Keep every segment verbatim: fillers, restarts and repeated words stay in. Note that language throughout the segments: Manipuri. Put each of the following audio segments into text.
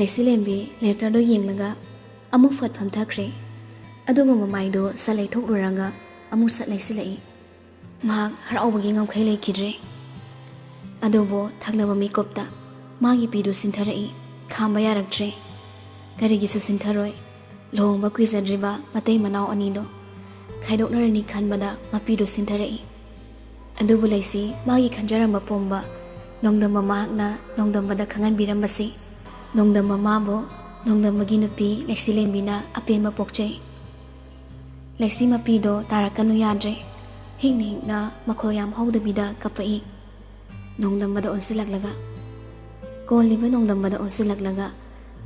ꯂꯩꯁꯤꯂꯦꯝꯕꯤ ꯂꯦꯇꯔꯗꯣ ꯌꯦꯡꯂꯒ ꯑꯃꯨꯛ ꯐꯠ ꯐꯝꯊꯈ꯭ꯔꯦ꯫ ꯑꯗꯨꯒ ꯃꯃꯥꯏꯗꯣ ꯁꯠ ꯂꯩꯊꯣꯛꯂꯨꯔꯒ ꯑꯃꯨꯛ ꯁꯠ ꯂꯩꯁꯤꯜꯂꯛꯏ꯫ ꯃꯍꯥꯛ ꯍꯔꯥꯎꯕꯒꯤ ꯉꯝꯈꯩ ꯂꯩꯈꯤꯗ꯭ꯔꯦ꯫ ꯑꯗꯨꯕꯨ ꯊꯪꯅꯕ ꯃꯤꯀꯨꯞꯇ ꯃꯥꯒꯤ ꯄꯤꯗꯨ ꯁꯤꯟꯊꯔꯛꯏ꯫ ꯈꯥꯝꯕ ꯌꯥꯔꯛꯇ꯭ꯔꯦ꯫ ꯀꯔꯤꯒꯤꯁꯨ ꯁꯤꯟꯊꯔꯣꯏ꯫ ꯂꯨꯍꯣꯡꯕ ꯀꯨꯏꯖꯗ꯭ꯔꯤꯕ ꯃꯇꯩ ꯃꯅꯥꯎ ꯑꯅꯤꯗꯣ ꯈꯥꯏꯗꯣꯛꯅꯔꯅꯤ ꯈꯟꯕꯗ ꯃꯄꯤꯗꯨ ꯁꯤꯟꯊꯔꯛꯏ꯫ ꯑꯗꯨꯕꯨ ꯂꯩꯁꯤ ꯃꯥꯒꯤ ꯈꯟꯖꯔꯝꯕ ꯄꯨꯝꯕ ꯅꯣꯡꯗꯝꯕ ꯃꯍꯥꯛꯅ ꯅꯣꯡꯗꯝꯕꯗ ꯈꯪꯍꯟꯕꯤꯔꯝꯕꯁꯤ ꯅꯣꯡꯗꯝꯕ ꯃꯥꯕꯨ ꯅꯣꯡꯗꯝꯕꯒꯤ ꯅꯨꯄꯤ ꯂꯩꯁꯤꯂꯦꯝꯕꯤꯅ ꯑꯄꯦꯟꯕ ꯄꯣꯛꯆꯩ꯫ ꯂꯩꯁꯤ ꯃꯄꯤꯗꯣ ꯇꯥꯔꯛꯀꯅꯨ ꯌꯥꯗ꯭ꯔꯦ꯫ ꯍꯤꯛꯅ ꯍꯤꯛꯅ ꯃꯈꯣꯜ ꯌꯥꯝ ꯍꯧꯗꯕꯤꯗ ꯀꯞꯄꯛꯏ꯫ ꯅꯣꯡꯗꯝꯕꯗ ꯑꯣꯟꯁꯤꯜꯂꯛꯂꯒ, ꯀꯣꯜꯂꯤꯕ ꯅꯣꯡꯗꯝꯕꯗ ꯑꯣꯟꯁꯤꯜꯂꯛꯂꯒ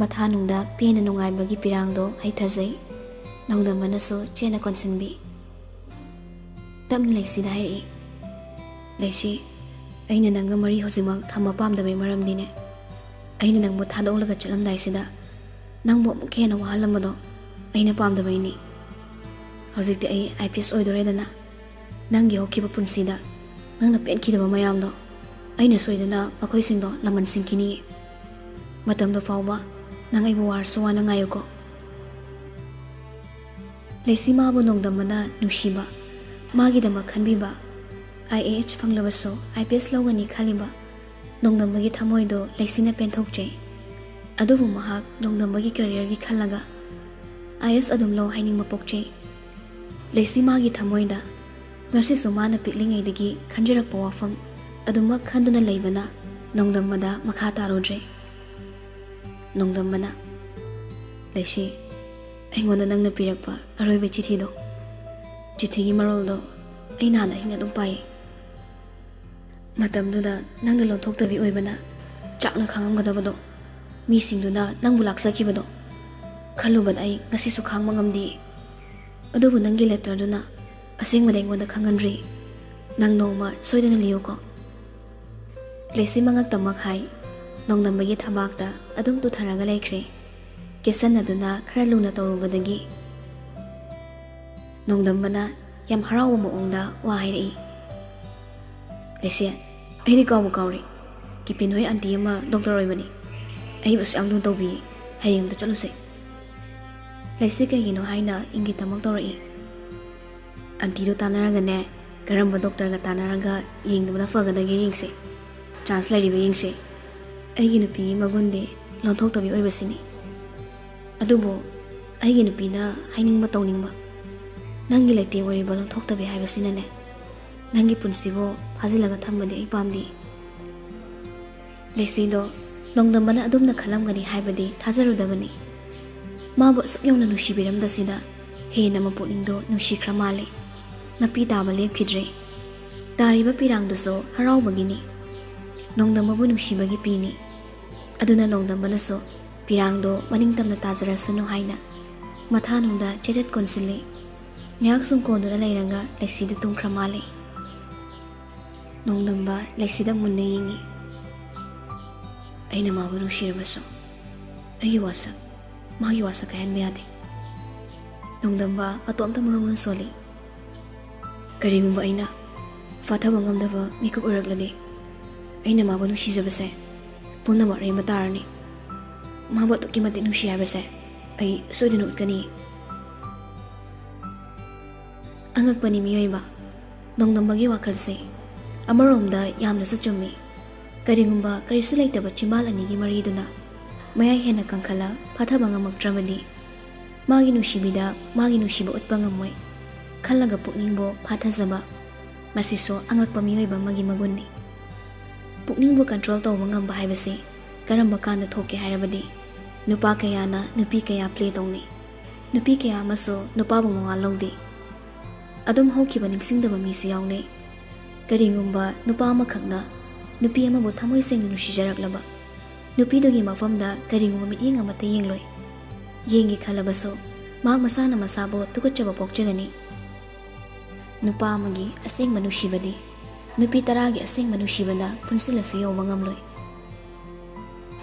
ꯃꯊꯥꯅꯨꯡꯗ ꯄꯦꯟꯅ ꯅꯨꯡꯉꯥꯏꯕꯒꯤ ꯄꯤꯔꯥꯡꯗꯣ ꯍꯩꯊꯖꯩ꯫ ꯅꯣꯡꯗꯝꯕꯅꯁꯨ ꯆꯦꯠꯅ ꯀꯣꯟꯁꯤꯟꯕꯤ꯫ ꯇꯞꯅ ꯂꯩꯁꯤꯗ ꯍꯥꯏꯔꯛꯏ, "ꯂꯩꯁꯤ, ꯑꯩꯅ ꯅꯪꯒ ꯃꯔꯤ ꯍꯧꯖꯤꯛꯃꯛ ꯊꯝꯕ ꯄꯥꯝꯗꯕꯩ ꯃꯔꯝꯗꯤꯅꯦ, ꯑꯩꯅ ꯅꯪꯕꯨ ꯊꯥꯗꯣꯛꯂꯒ ꯆꯠꯂꯝꯗꯥꯏꯁꯤꯗ ꯅꯪꯕꯨ ꯑꯃꯨꯛꯀ ꯍꯦꯟꯅ ꯋꯥꯍꯜꯂꯝꯕꯗꯣ ꯑꯩꯅ ꯄꯥꯝꯗꯕꯩꯅꯤ꯫ ꯍꯧꯖꯤꯛꯇꯤ ꯑꯩ ꯑꯥꯏ ꯄꯤ ꯑꯦꯁ ꯑꯣꯏꯗꯣꯔꯦꯗꯅ, ꯅꯪꯒꯤ ꯍꯧꯈꯤꯕ ꯄꯨꯟꯁꯤꯗ ꯅꯪꯅ ꯄꯦꯟꯈꯤꯗꯕ ꯃꯌꯥꯝꯗꯣ ꯑꯩꯅ ꯁꯣꯏꯗꯅ ꯃꯈꯣꯏꯁꯤꯡꯗꯣ ꯂꯃꯟ ꯁꯤꯡꯈꯤꯅꯤ꯫ ꯃꯇꯝꯗꯣ ꯐꯥꯎꯕ ꯅꯪ ꯑꯩꯕꯨ ꯋꯥꯔꯁꯨ ꯋꯥꯅ ꯉꯥꯏꯌꯨꯀꯣ꯫" ꯂꯩꯁꯤ ꯃꯥꯕꯨ ꯅꯣꯡꯗꯝꯕꯅ ꯅꯨꯡꯁꯤꯕ, ꯃꯥꯒꯤꯗꯃꯛ ꯈꯟꯕꯤꯕ, I A S ꯐꯪꯂꯕꯁꯨ I P S ꯂꯧꯒꯅꯤ ꯈꯜꯂꯤꯕ ꯅꯣꯡꯗꯝꯕꯒꯤ ꯊꯃꯣꯏꯗꯣ ꯂꯩꯁꯤꯅ ꯄꯦꯟꯊꯣꯛꯆꯩ꯫ ꯑꯗꯨꯕꯨ ꯃꯍꯥꯛ ꯅꯣꯡꯗꯝꯕꯒꯤ ꯀꯦꯔꯤꯌꯔꯒꯤ ꯈꯜꯂꯒ ꯑꯥꯏ ꯑꯦꯁ ꯑꯗꯨꯝ ꯂꯧ ꯍꯥꯏꯅꯤꯡꯕ ꯄꯣꯛꯆꯩ꯫ ꯂꯩꯁꯤ ꯃꯥꯒꯤ ꯊꯃꯣꯏꯗ ꯉꯁꯤꯁꯨ ꯃꯥꯅ ꯄꯤꯛꯂꯤꯉꯩꯗꯒꯤ ꯈꯟꯖꯔꯛꯄ ꯋꯥꯐꯝ ꯑꯗꯨꯃꯛ ꯈꯟꯗꯨꯅ ꯂꯩꯕꯅ ꯅꯣꯡꯗꯝꯕꯗ ꯃꯈꯥ ꯇꯥꯔꯨꯗ꯭ꯔꯦ꯫ ꯅꯣꯡꯗꯝꯕꯅ, "ꯂꯩꯁꯤ, ꯑꯩꯉꯣꯟꯗ ꯅꯪꯅ ꯄꯤꯔꯛꯄ ꯑꯔꯣꯏꯕ ꯆꯤꯊꯤꯗꯣ, ꯆꯤꯊꯤꯒꯤ ꯃꯔꯣꯜꯗꯣ ꯑꯩ ꯅꯍꯥꯟ ꯑꯍꯤꯡ ꯑꯗꯨꯝ ꯄꯥꯏ꯫ ꯃꯇꯝꯗꯨꯗ ꯅꯪꯅ ꯂꯣꯟꯊꯣꯛꯇꯕꯤ ꯑꯣꯏꯕꯅ ꯆꯥꯛꯅ ꯈꯥꯡꯉꯝꯒꯗꯕꯗꯣ ꯃꯤꯁꯤꯡꯗꯨꯅ ꯅꯪꯕꯨ ꯂꯥꯛꯆꯈꯤꯕꯗꯣ ꯈꯜꯂꯨꯕꯗ ꯑꯩ ꯉꯁꯤꯁꯨ ꯈꯥꯡꯕ ꯉꯝꯗꯦ꯫ ꯑꯗꯨꯕꯨ ꯅꯪꯒꯤ ꯂꯦꯇꯔꯗꯨꯅ ꯑꯁꯦꯡꯕꯗ ꯑꯩꯉꯣꯟꯗ ꯈꯪꯍꯟꯗ꯭ꯔꯤ꯫ ꯅꯪ ꯅꯣꯡꯃ ꯁꯣꯏꯗꯅ ꯂꯤꯌꯨꯀꯣ꯫" ꯂꯩꯁꯤ ꯃꯉꯛꯇꯃꯛ ꯍꯥꯏ, ꯅꯣꯡꯗꯝꯕꯒꯤ ꯊꯕꯥꯛꯇ ꯑꯗꯨꯝ ꯇꯨꯊꯔꯒ ꯂꯩꯈ꯭ꯔꯦ꯫ ꯀꯦꯁꯟꯅꯗꯨꯅ ꯈꯔ ꯂꯨꯅ ꯇꯧꯔꯨꯕꯗꯒꯤ ꯅꯣꯡꯗꯝꯕꯅ ꯌꯥꯝ ꯍꯔꯥꯎꯕ ꯃꯑꯣꯡꯗ ꯋꯥ ꯍꯥꯏꯔꯛꯏ꯫ "ꯂꯩꯁꯦ, ꯑꯩꯗꯤ ꯀꯥꯎꯕꯨ ꯀꯥꯎꯔꯦ꯫ ꯀꯤꯄꯤꯟ ꯍꯣꯏ ꯑꯟꯇꯤ ꯑꯃ ꯗꯣꯛꯇꯔ ꯑꯣꯏꯕꯅꯤ꯫ ꯑꯩꯕꯨꯁꯨ ꯌꯥꯝ ꯂꯨꯅ ꯇꯧꯕꯤꯌꯦ꯫ ꯍꯌꯦꯡ ꯑꯝꯇ ꯆꯠꯂꯨꯁꯦ꯫ ꯂꯩꯁꯤ ꯀꯩꯒꯤꯅꯣ ꯍꯥꯏꯅ ꯏꯪꯒꯤꯠ ꯑꯃꯨꯛ ꯇꯧꯔꯛꯏ꯫ ꯑꯟꯇꯤꯗꯣ ꯇꯥꯟꯅꯔꯒꯅꯦ, ꯀꯔꯝꯕ ꯗꯣꯛꯇꯔꯒ ꯇꯥꯟꯅꯔꯒ ꯌꯦꯡꯗꯕꯅ ꯐꯒꯗꯒꯦ ꯌꯦꯡꯁꯦ꯫ ꯆꯥꯟꯁ ꯂꯩꯔꯤꯕ ꯌꯦꯡꯁꯦ꯫ ꯑꯩꯒꯤ ꯅꯨꯄꯤꯒꯤ ꯃꯒꯨꯟꯗꯤ ꯂꯣꯟꯊꯣꯛꯇꯕꯤ ꯑꯣꯏꯕꯁꯤꯅꯤ꯫ ꯑꯗꯨꯕꯨ ꯑꯩꯒꯤ ꯅꯨꯄꯤꯅ ꯍꯥꯏꯅꯤꯡꯕ ꯇꯧꯅꯤꯡꯕ, ꯅꯪꯒꯤ ꯂꯩꯇꯦꯡ ꯑꯣꯏꯔꯤꯕ ꯂꯣꯟꯊꯣꯛꯇꯕꯤ ꯍꯥꯏꯕꯁꯤꯅꯅꯦ, ꯅꯪꯒꯤ ꯄꯨꯟꯁꯤꯕꯨ ꯐꯥꯖꯤꯜꯂꯒ ꯊꯝꯕꯗꯤ ꯑꯩ ꯄꯥꯝꯗꯦ꯫ ꯂꯩꯁꯤꯗꯣ ꯅꯣꯡꯗꯝꯕꯅ ꯑꯗꯨꯝꯅ ꯈꯜꯂꯝꯒꯅꯤ ꯍꯥꯏꯕꯗꯤ ꯊꯥꯖꯔꯨꯗꯕꯅꯤ꯫ ꯃꯥꯕꯨ ꯑꯁꯨꯛ ꯌꯧꯅ ꯅꯨꯡꯁꯤꯕꯤꯔꯝꯕꯁꯤꯗ ꯍꯦꯟꯅ ꯃꯄꯨꯛꯅꯤꯡꯗꯣ ꯅꯨꯡꯁꯤꯈ꯭ꯔ ꯃꯥꯜꯂꯦ꯫ ꯃꯄꯤ ꯇꯥꯕ ꯂꯦꯞꯈꯤꯗ꯭ꯔꯦ꯫ ꯇꯥꯔꯤꯕ ꯄꯤꯔꯥꯡꯗꯨꯁꯨ ꯍꯔꯥꯎꯕꯒꯤꯅꯤ꯫ ꯅꯣꯡꯗꯝꯕꯕꯨ ꯅꯨꯡꯁꯤꯕꯒꯤ ꯄꯤꯅꯤ꯫ ꯑꯗꯨꯅ ꯅꯣꯡꯗꯝꯕꯅꯁꯨ ꯄꯤꯔꯥꯡꯗꯣ ꯃꯅꯤꯡ ꯇꯝꯅ ꯇꯥꯖꯔꯁꯅꯨ ꯍꯥꯏꯅ ꯃꯊꯥꯅꯨꯡꯗ ꯆꯦꯠꯆꯦꯠ ꯀꯣꯟꯁꯤꯜꯂꯤ꯫ ꯉꯥꯏꯍꯥꯛ ꯁꯨꯝ ꯀꯣꯟꯗꯨꯅ ꯂꯩꯔꯒ ꯂꯩꯁꯤꯗꯨ ꯇꯨꯝꯈ꯭ꯔ ꯃꯥꯜꯂꯦ꯫ ꯅꯣꯡꯗꯝꯕ ꯂꯩꯁꯤꯗ ꯃꯨꯟꯅ ꯌꯦꯡꯉꯤ꯫ ꯑꯩꯅ ꯃꯥꯕꯨ ꯅꯨꯡꯁꯤꯔꯕꯁꯨ ꯑꯩꯒꯤ ꯋꯥꯁꯛ, ꯃꯥꯒꯤ ꯋꯥꯁꯛ ꯀꯥꯏꯍꯟꯕ ꯌꯥꯗꯦ꯫ ꯅꯣꯡꯗꯝꯕ ꯃꯇꯣꯝꯇ ꯃꯔꯨꯝ ꯃꯔꯨꯝ ꯁꯣꯜꯂꯤ꯫ ꯀꯔꯤꯒꯨꯝꯕ ꯑꯩꯅ ꯐꯥꯊꯕ ꯉꯝꯗꯕ ꯃꯤꯀꯨꯞ ꯑꯣꯏꯔꯛꯂꯗꯤ, ꯑꯩꯅ ꯃꯥꯕꯨ ꯅꯨꯡꯁꯤꯖꯕꯁꯦ ꯄꯨꯝꯅꯃꯛ ꯑꯔꯦꯝꯕ ꯇꯥꯔꯅꯤ꯫ ꯃꯥꯕꯨ ꯑꯗꯨꯛꯀꯤ ꯃꯇꯤꯛ ꯅꯨꯡꯁꯤ ꯍꯥꯏꯕꯁꯦ ꯑꯩ ꯁꯣꯏꯗꯅ ꯎꯠꯀꯅꯤ꯫ ꯑꯉꯛꯄꯅꯤ ꯃꯤꯑꯣꯏꯕ꯫ ꯅꯣꯡꯗꯝꯕꯒꯤ ꯋꯥꯈꯜꯁꯦ ꯑꯃꯔꯣꯝꯗ ꯌꯥꯝꯅꯁꯨ ꯆꯨꯝꯃꯤ꯫ ꯀꯔꯤꯒꯨꯝꯕ ꯀꯔꯤꯁꯨ ꯂꯩꯇꯕ ꯆꯤꯝꯕꯥꯜ ꯑꯅꯤꯒꯤ ꯃꯔꯤꯗꯨꯅ ꯃꯌꯥꯏ ꯍꯦꯟꯅ ꯀꯟꯈꯠꯂ ꯐꯥꯊꯕ ꯉꯝꯃꯛꯇ꯭ꯔꯕꯗꯤ, ꯃꯥꯒꯤ ꯅꯨꯡꯁꯤꯕꯤꯗ ꯃꯥꯒꯤ ꯅꯨꯡꯁꯤꯕ ꯎꯠꯄ ꯉꯝꯃꯣꯏ ꯈꯜꯂꯒ ꯄꯨꯛꯅꯤꯡꯕꯨ ꯐꯥꯊꯖꯕ, ꯃꯁꯤꯁꯨ ꯑꯉꯛꯄ ꯃꯤꯑꯣꯏꯕ ꯑꯃꯒꯤ ꯃꯒꯨꯟꯅꯤ꯫ ꯄꯨꯛꯅꯤꯡꯕꯨ ꯀꯟꯇ꯭ꯔꯣꯜ ꯇꯧꯕ ꯉꯝꯕ ꯍꯥꯏꯕꯁꯤ ꯀꯔꯝꯕ ꯀꯥꯟꯗ ꯊꯣꯛꯀꯦ ꯍꯥꯏꯔꯕꯗꯤ, ꯅꯨꯄꯥ ꯀꯌꯥꯅ ꯅꯨꯄꯤ ꯀꯌꯥ ꯄ꯭ꯂꯦ ꯇꯧꯅꯩ꯫ ꯅꯨꯄꯤ ꯀꯌꯥ ꯑꯃꯁꯨ ꯅꯨꯄꯥꯕꯨ ꯃꯋꯥ ꯂꯧꯗꯦ꯫ ꯑꯗꯨꯝ ꯍꯧꯈꯤꯕ ꯅꯤꯡꯁꯤꯡꯗꯕ ꯃꯤꯁꯨ ꯌꯥꯎꯅꯩ꯫ ꯀꯔꯤꯒꯨꯝꯕ ꯅꯨꯄꯥ ꯑꯃꯈꯛꯅ ꯅꯨꯄꯤ ꯑꯃꯕꯨ ꯊꯃꯣꯏ ꯁꯦꯡꯅ ꯅꯨꯡꯁꯤꯖꯔꯛꯂꯕ, ꯅꯨꯄꯤꯗꯨꯒꯤ ꯃꯐꯝꯗ ꯀꯔꯤꯒꯨꯝꯕ ꯃꯤꯠꯌꯦꯡ ꯑꯃꯠꯇ ꯌꯦꯡꯂꯣꯏ꯫ ꯌꯦꯡꯒꯦ ꯈꯜꯂꯕꯁꯨ ꯃꯍꯥꯛ ꯃꯁꯥꯅ ꯃꯁꯥꯕꯨ ꯇꯨꯀꯠꯆꯕ ꯄꯣꯛꯆꯒꯅꯤ꯫ ꯅꯨꯄꯥ ꯑꯃꯒꯤ ꯑꯁꯦꯡꯕ ꯅꯨꯡꯁꯤꯕꯗꯤ ꯅꯨꯄꯤ ꯇꯔꯥꯒꯤ ꯑꯁꯦꯡꯕ ꯅꯨꯡꯁꯤꯕꯅ ꯄꯨꯟꯁꯤꯜꯂꯁꯨ ꯌꯧꯕ ꯉꯝꯂꯣꯏ꯫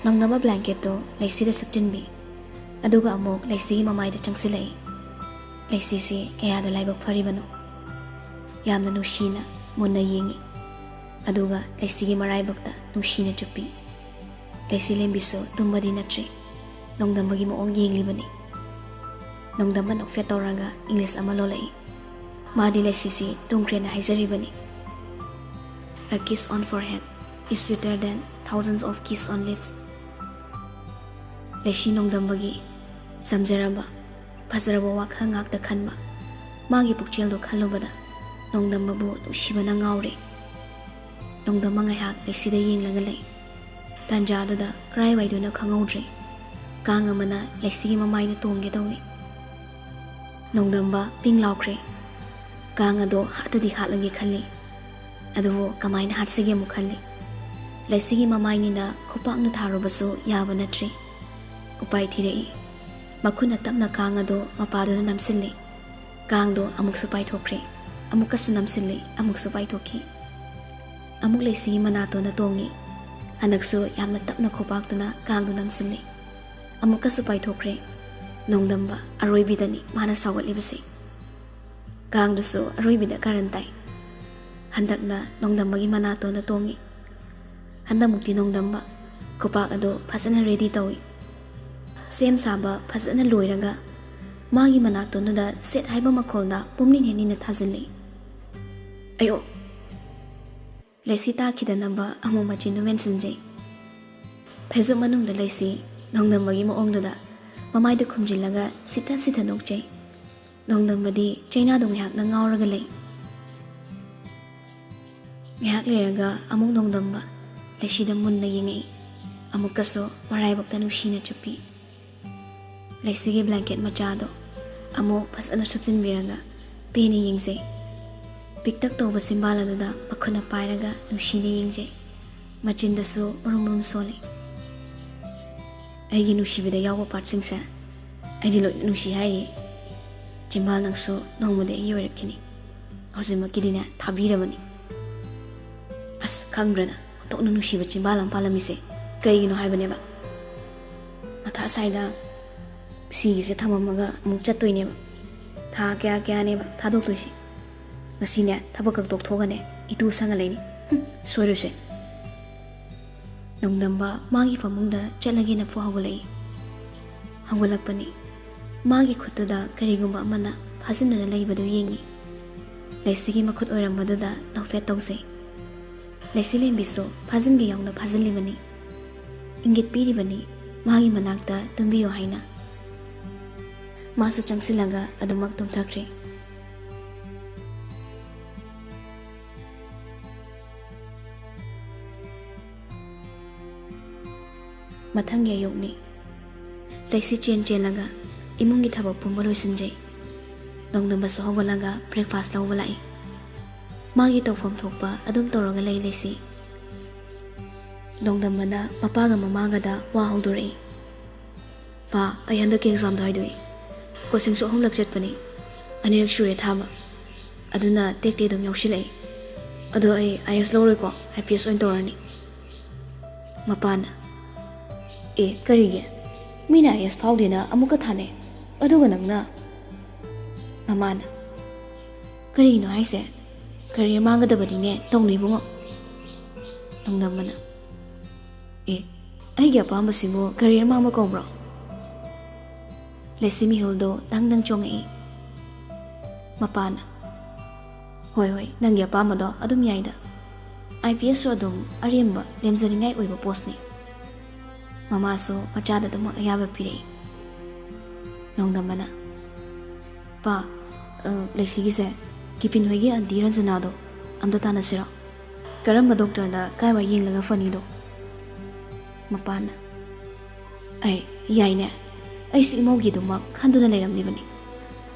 ꯅꯣꯡꯗꯝꯕ ꯕ꯭ꯂꯥꯡꯀꯦꯠꯇꯣ ꯂꯩꯁꯤꯗ ꯁꯨꯞꯆꯤꯟꯕꯤ, ꯑꯗꯨꯒ ꯑꯃꯨꯛ ꯂꯩꯁꯤꯒꯤ ꯃꯃꯥꯏꯗ ꯆꯪꯁꯤꯜꯂꯛꯏ꯫ ꯂꯩꯁꯤꯁꯤ ꯀꯌꯥꯗ ꯂꯥꯏꯕꯛ ꯐꯔꯤꯕꯅꯣ꯫ ꯌꯥꯝꯅ ꯅꯨꯡꯁꯤꯅ ꯃꯨꯟꯅ ꯌꯦꯡꯉꯤ, ꯑꯗꯨꯒ ꯂꯩꯁꯤꯒꯤ ꯃꯔꯥꯏꯕꯛꯇ ꯅꯨꯡꯁꯤꯅ ꯆꯨꯞꯄꯤ꯫ ꯂꯩꯁꯤ ꯂꯦꯝꯕꯤꯁꯨ ꯇꯨꯝꯕꯗꯤ ꯅꯠꯇ꯭ꯔꯤ꯫ ꯅꯣꯡꯗꯝꯕꯒꯤ ꯃꯑꯣꯡ ꯌꯦꯡꯂꯤꯕꯅꯤ꯫ ꯅꯣꯡꯗꯝꯕ ꯅꯣꯛꯐꯦꯠ ꯇꯧꯔꯒ ꯏꯪꯂꯤꯁ ꯑꯃ ꯂꯣꯜꯂꯛꯏ꯫ ꯃꯥꯗꯤ ꯂꯩꯁꯤꯁꯤ ꯇꯨꯝꯈ꯭ꯔꯦꯅ ꯍꯥꯏꯖꯔꯤꯕꯅꯤ꯫ A kiss on forehead is sweeter than thousands of kiss on lips. ꯂꯩꯁꯤ ꯅꯣꯡꯗꯝꯕꯒꯤ ꯆꯝꯖꯔꯕ, ꯐꯖꯔꯕ ꯋꯥꯈꯜ ꯉꯥꯛꯇ ꯈꯟꯕ꯫ ꯃꯥꯒꯤ ꯄꯨꯛꯆꯦꯜꯗꯣ ꯈꯜꯂꯨꯕꯗ ꯅꯣꯡꯗꯝꯕꯕꯨ ꯅꯨꯡꯁꯤꯕꯅ ꯉꯥꯎꯔꯦ꯫ ꯅꯣꯡꯗꯝꯕ ꯉꯥꯏꯍꯥꯛ ꯂꯩꯁꯤꯗ ꯌꯦꯡꯂꯒ ꯂꯩ꯫ ꯇꯥꯟꯖꯥꯗꯨꯗ ꯀꯔꯥꯏꯋꯥꯏꯗꯨꯅ ꯈꯪꯍꯧꯗ꯭ꯔꯦ, ꯀꯥꯡ ꯑꯃꯅ ꯂꯩꯁꯤꯒꯤ ꯃꯃꯥꯏꯗ ꯇꯣꯡꯒꯦ ꯇꯧꯏ꯫ ꯅꯣꯡꯗꯝꯕ ꯄꯤꯡ ꯂꯥꯎꯈ꯭ꯔꯦ꯫ ꯀꯥꯡ ꯑꯗꯣ ꯍꯥꯠꯇꯗꯤ ꯍꯥꯠꯂꯒꯦ ꯈꯜꯂꯤ꯫ ꯑꯗꯨꯕꯨ ꯀꯃꯥꯏꯅ ꯍꯥꯠꯁꯤꯒꯦ ꯑꯃꯨꯛ ꯈꯜꯂꯤ꯫ ꯂꯩꯁꯤꯒꯤ ꯃꯃꯥꯏꯅꯤꯅ ꯈꯨꯄꯥꯛꯅ ꯊꯥꯔꯨꯕꯁꯨ ꯌꯥꯕ ꯅꯠꯇ꯭ꯔꯤ꯫ ꯎꯄꯥꯏ ꯊꯤꯔꯛꯏ꯫ ꯃꯈꯨꯠꯅ ꯇꯞꯅ ꯀꯥꯡ ꯑꯗꯨ ꯃꯄꯥꯗꯨꯗ ꯅꯝꯁꯤꯜꯂꯤ꯫ ꯀꯥꯡꯗꯣ ꯑꯃꯨꯛꯁꯨ ꯄꯥꯏꯊꯣꯛꯈ꯭ꯔꯦ꯫ ꯑꯃꯨꯛꯀꯁꯨ ꯅꯝꯁꯤꯜꯂꯤ꯫ ꯑꯃꯨꯛꯁꯨ ꯄꯥꯏꯊꯣꯛꯈꯤ꯫ ꯑꯃꯨꯛ ꯂꯩꯁꯤꯒꯤ ꯃꯅꯥꯇꯣꯟꯗ ꯇꯣꯡꯉꯤ꯫ ꯍꯟꯗꯛꯁꯨ ꯌꯥꯝꯅ ꯇꯞꯅ ꯈꯨꯄꯥꯛꯇꯨꯅ ꯀꯥꯡꯗꯨ ꯅꯝꯁꯤꯜꯂꯤ꯫ ꯑꯃꯨꯛꯀꯁꯨ ꯄꯥꯏꯊꯣꯛꯈ꯭ꯔꯦ꯫ ꯅꯣꯡꯗꯝꯕ ꯑꯔꯣꯏꯕꯤꯗꯅꯤ ꯃꯥꯅ ꯁꯥꯎꯒꯠꯂꯤꯕꯁꯤ꯫ ꯀꯥꯡꯗꯨꯁꯨ ꯑꯔꯣꯏꯕꯤꯗ ꯀꯥꯔꯟ ꯇꯥꯏ꯫ ꯍꯟꯗꯛꯅ ꯅꯣꯡꯗꯝꯕꯒꯤ ꯃꯅꯥꯇꯣꯟꯗ ꯇꯣꯡꯉꯤ꯫ ꯍꯟꯗꯛꯃꯨꯛꯇꯤ ꯅꯣꯡꯗꯝꯕ ꯈꯨꯄꯥꯛ ꯑꯗꯨ ꯐꯖꯅ ꯔꯦꯗꯤ ꯇꯧꯏ꯫ ꯁꯦꯝ ꯁꯥꯕ ꯐꯖꯅ ꯂꯣꯏꯔꯒ ꯃꯥꯒꯤ ꯃꯅꯥꯇꯣꯟꯗꯨꯗ ꯁꯦꯠ ꯍꯥꯏꯕ ꯃꯈꯣꯜꯅ ꯄꯨꯝꯅꯤꯡ ꯍꯦꯟꯅꯤꯡꯅ ꯊꯥꯖꯤꯜꯂꯤ꯫ ꯑꯌꯣ! ꯂꯩꯁꯤ ꯇꯥꯈꯤꯗꯅꯕ ꯑꯃꯨꯛ ꯃꯆꯤꯟꯗꯨ ꯃꯦꯟꯁꯤꯟꯖꯩ꯫ ꯐꯩꯖꯨꯞ ꯃꯅꯨꯡꯗ ꯂꯩꯁꯤ ꯅꯣꯡꯗꯝꯕꯒꯤ ꯃꯑꯣꯡꯗꯨꯗ ꯃꯃꯥꯏꯗꯨ ꯈꯨꯝꯖꯤꯜꯂꯒ ꯁꯤꯊ ꯁꯤꯊ ꯅꯣꯛꯆꯩ꯫ ꯅꯣꯡꯗꯝꯕꯗꯤ ꯆꯩꯅꯥꯗꯨ ꯉꯥꯏꯍꯥꯛꯅ ꯉꯥꯎꯔꯒ ꯂꯩ꯫ ꯉꯥꯏꯍꯥꯛ ꯂꯩꯔꯒ ꯑꯃꯨꯛ ꯅꯣꯡꯗꯝꯕ ꯂꯩꯁꯤꯗ ꯃꯨꯟꯅ ꯌꯦꯡꯉꯛꯏ꯫ ꯑꯃꯨꯛꯀꯁꯨ ꯃꯔꯥꯏꯕꯛꯇ ꯅꯨꯡꯁꯤꯅ ꯆꯨꯞꯄꯤ꯫ ꯂꯩꯁꯤꯒꯤ ꯕ꯭ꯂꯦꯡꯀꯦꯠ ꯃꯆꯥꯗꯣ ꯑꯃꯨꯛ ꯐꯖꯅ ꯁꯨꯞꯆꯤꯟꯕꯤꯔꯒ ꯄꯦꯟꯅ ꯌꯦꯡꯖꯩ꯫ ꯄꯤꯛꯇꯛ ꯇꯧꯕ ꯆꯤꯝꯕꯥꯜ ꯑꯗꯨꯗ ꯃꯈꯨꯠꯅ ꯄꯥꯏꯔꯒ ꯅꯨꯡꯁꯤꯅ ꯌꯦꯡꯖꯩ꯫ ꯃꯆꯤꯟꯗꯁꯨ ꯃꯔꯨꯝ ꯃꯔꯨꯝ ꯁꯣꯜꯂꯤ꯫ ꯑꯩꯒꯤ ꯅꯨꯡꯁꯤꯕꯗ ꯌꯥꯎꯕ ꯄꯥꯔꯠꯁꯤꯡꯁꯦ ꯑꯩꯗꯤ ꯂꯣꯏꯅ ꯅꯨꯡꯁꯤ ꯍꯥꯏꯔꯤ꯫ ꯆꯤꯝꯕꯥꯜ, ꯅꯪꯁꯨ ꯅꯣꯡꯃꯗꯤ ꯑꯩꯒꯤ ꯑꯣꯏꯔꯛꯈꯤꯅꯤ꯫ ꯍꯧꯖꯤꯛꯃꯛꯀꯤꯗꯤꯅꯦ ꯊꯥꯕꯤꯔꯕꯅꯤ꯫ ꯑꯁ, ꯈꯪꯕ꯭ꯔꯅ ꯑꯣꯟꯊꯣꯛꯅ ꯅꯨꯡꯁꯤꯕ ꯆꯤꯝꯕꯥꯜ ꯑꯃ ꯄꯥꯜꯂꯝꯃꯤꯁꯦ ꯀꯩꯒꯤꯅꯣ ꯍꯥꯏꯕꯅꯦꯕ? ꯃꯊꯥ ꯁꯥꯏꯗ꯫ ꯁꯤꯒꯤꯁꯦ ꯊꯝꯃꯝꯃꯒ ꯑꯃꯨꯛ ꯆꯠꯇꯣꯏꯅꯦꯕ꯫ ꯊꯥ ꯀꯌꯥ ꯀꯌꯥꯅꯦꯕ ꯊꯥꯗꯣꯛꯇꯣꯏꯁꯤ? ꯉꯁꯤꯅꯦ ꯊꯕꯛ ꯈꯛ ꯇꯣꯛꯊꯣꯛꯑꯒꯅꯦ ꯏꯇꯨ ꯁꯪꯉ ꯂꯩꯅꯤ꯫ ꯍꯨꯝ, ꯁꯣꯏꯔꯣꯏꯁꯦ꯫ ꯅꯣꯡꯗꯝꯕ ꯃꯥꯒꯤ ꯐꯃꯨꯡꯗ ꯆꯠꯂꯒꯦꯅ ꯐꯨ ꯍꯧꯒꯠꯂꯛꯏ꯫ ꯍꯧꯒꯠꯂꯛꯄꯅꯤ꯫ ꯃꯥꯒꯤ ꯈꯨꯠꯇꯨꯗ ꯀꯔꯤꯒꯨꯝꯕ ꯑꯃꯅ ꯐꯥꯖꯤꯟꯗꯨꯅ ꯂꯩꯕꯗꯨ ꯌꯦꯡꯏ꯫ ꯂꯩꯁꯤꯒꯤ ꯃꯈꯨꯠ ꯑꯣꯏꯔꯝꯕꯗꯨꯗ ꯅꯣꯛꯐꯦꯠ ꯇꯧꯖꯩ꯫ ꯂꯩꯁꯤ ꯂꯦꯝꯕꯤꯁꯨ ꯐꯥꯖꯤꯟꯒꯦ ꯌꯥꯎꯅ ꯐꯥꯖꯤꯜꯂꯤꯕꯅꯤ꯫ ꯏꯪꯒꯤꯠ ꯄꯤꯔꯤꯕꯅꯤ, ꯃꯥꯒꯤ ꯃꯅꯥꯛꯇ ꯇꯨꯝꯕꯤꯌꯨ ꯍꯥꯏꯅ꯫ ꯃꯥꯁꯨ ꯆꯪꯁꯤꯜꯂꯒ ꯑꯗꯨꯃꯛ ꯇꯨꯝꯊꯈ꯭ꯔꯦ꯫ ꯃꯊꯪꯒꯤ ꯑꯌꯨꯛꯅꯤ꯫ ꯂꯩꯁꯤ ꯆꯦꯟ ꯆꯦꯜꯂꯒ ꯏꯃꯨꯡꯒꯤ ꯊꯕꯛ ꯄꯨꯝꯕ ꯂꯣꯏꯁꯤꯟꯖꯩ꯫ ꯅꯣꯡꯗꯝꯕꯁꯨ ꯍꯧꯒꯠꯂꯒ breakfast ꯂꯧꯕ ꯂꯥꯛꯏ꯫ ꯃꯥꯒꯤ ꯇꯧꯐꯝ ꯊꯣꯛꯄ ꯑꯗꯨꯝ ꯇꯧꯔꯒ ꯂꯩ ꯂꯩꯁꯤ꯫ ꯅꯣꯡꯗꯝꯕꯅ ꯃꯄꯥꯒ ꯃꯃꯥꯒꯗ ꯋꯥ ꯍꯧꯗꯣꯔꯛꯏ꯫ "ꯄꯥ, ꯑꯩ ꯍꯟꯗꯛꯀꯤ examꯗꯣ ꯍꯥꯏꯗꯣꯛꯏ꯫ Coachingꯁꯨ ꯑꯍꯨꯝꯂꯛ ꯆꯠꯄꯅꯤ꯫ ꯑꯅꯤꯔꯛ ꯁꯨꯔꯦ ꯊꯥꯕ꯫ ꯑꯗꯨꯅ ꯇꯦꯛ ꯇꯦꯛ ꯑꯗꯨꯝ ꯌꯥꯎꯁꯤꯜꯂꯛꯏ꯫ ꯑꯗꯣ ꯑꯩ IAS ꯂꯧꯔꯣꯏꯀꯣ, IPS ꯑꯣꯏꯅ ꯇꯧꯔꯅꯤ꯫" ꯃꯄꯥꯅ, "ꯑꯦ, ꯀꯔꯤꯒꯤ? ꯃꯤꯅ IAS ꯐꯥꯎꯗꯦꯅ ꯑꯃꯨꯛꯀ ꯊꯥꯅꯩ, ꯑꯗꯨꯒ ꯅꯪꯅ?" ꯃꯃꯥꯅ, "ꯀꯔꯤꯅꯣ ꯍꯥꯏꯁꯦ? Career ꯃꯥꯡꯒꯗꯕꯅꯤꯅꯦ, ꯇꯧꯅꯨ ꯏꯕꯨꯡꯉꯣ꯫" ꯅꯣꯡꯗꯝꯕꯅ, "ꯑꯦ, ꯑꯩꯒꯤ ꯑꯄꯥꯝꯕꯁꯤꯕꯨ career ꯃꯥꯡꯕ ꯀꯧꯕ꯭ꯔꯣ?" ꯂꯩꯁꯤ ꯃꯤꯍꯨꯜꯗꯣ ꯗꯪ ꯗꯪ ꯆꯣꯡꯉꯛꯏ꯫ ꯃꯄꯥꯅ, "ꯍꯣꯏ, ꯍꯣꯏ, ꯅꯪꯒꯤ ꯑꯄꯥꯝꯕꯗꯣ ꯑꯗꯨꯝ ꯌꯥꯏꯗ꯫ IPSꯁꯨ ꯑꯗꯨꯝ ꯑꯔꯦꯝꯕ ꯂꯦꯝꯖꯅꯤꯡꯉꯥꯏ ꯑꯣꯏꯕ postꯅꯤ꯫" ꯃꯃꯥꯁꯨ ꯃꯆꯥꯗ ꯑꯗꯨꯃꯛ ꯑꯌꯥꯕ ꯄꯤꯔꯛꯏ꯫ ꯅꯣꯡꯗꯝꯕꯅ, "ꯄꯥ, ꯑ, ꯂꯩꯁꯤꯒꯤꯁꯦ ꯀꯤꯄꯤꯟ ꯍꯣꯏꯒꯤ aunty ꯔꯟꯖꯅꯥꯗꯣ ꯑꯝꯇ ꯇꯥꯟꯅꯁꯤꯔꯣ? ꯀꯔꯝꯕ doctorꯅ ꯀꯥꯏꯋꯥꯏ ꯌꯦꯡꯂꯒ ꯐꯅꯤꯗꯣ?" ꯃꯄꯥꯅ, "ꯑꯩ, ꯌꯥꯏꯅꯦ꯫ ꯑꯩꯁꯨ ꯏꯃꯧꯒꯤꯗꯨꯃꯛ ꯈꯟꯗꯨꯅ ꯂꯩꯔꯝꯂꯤꯕꯅꯤ꯫"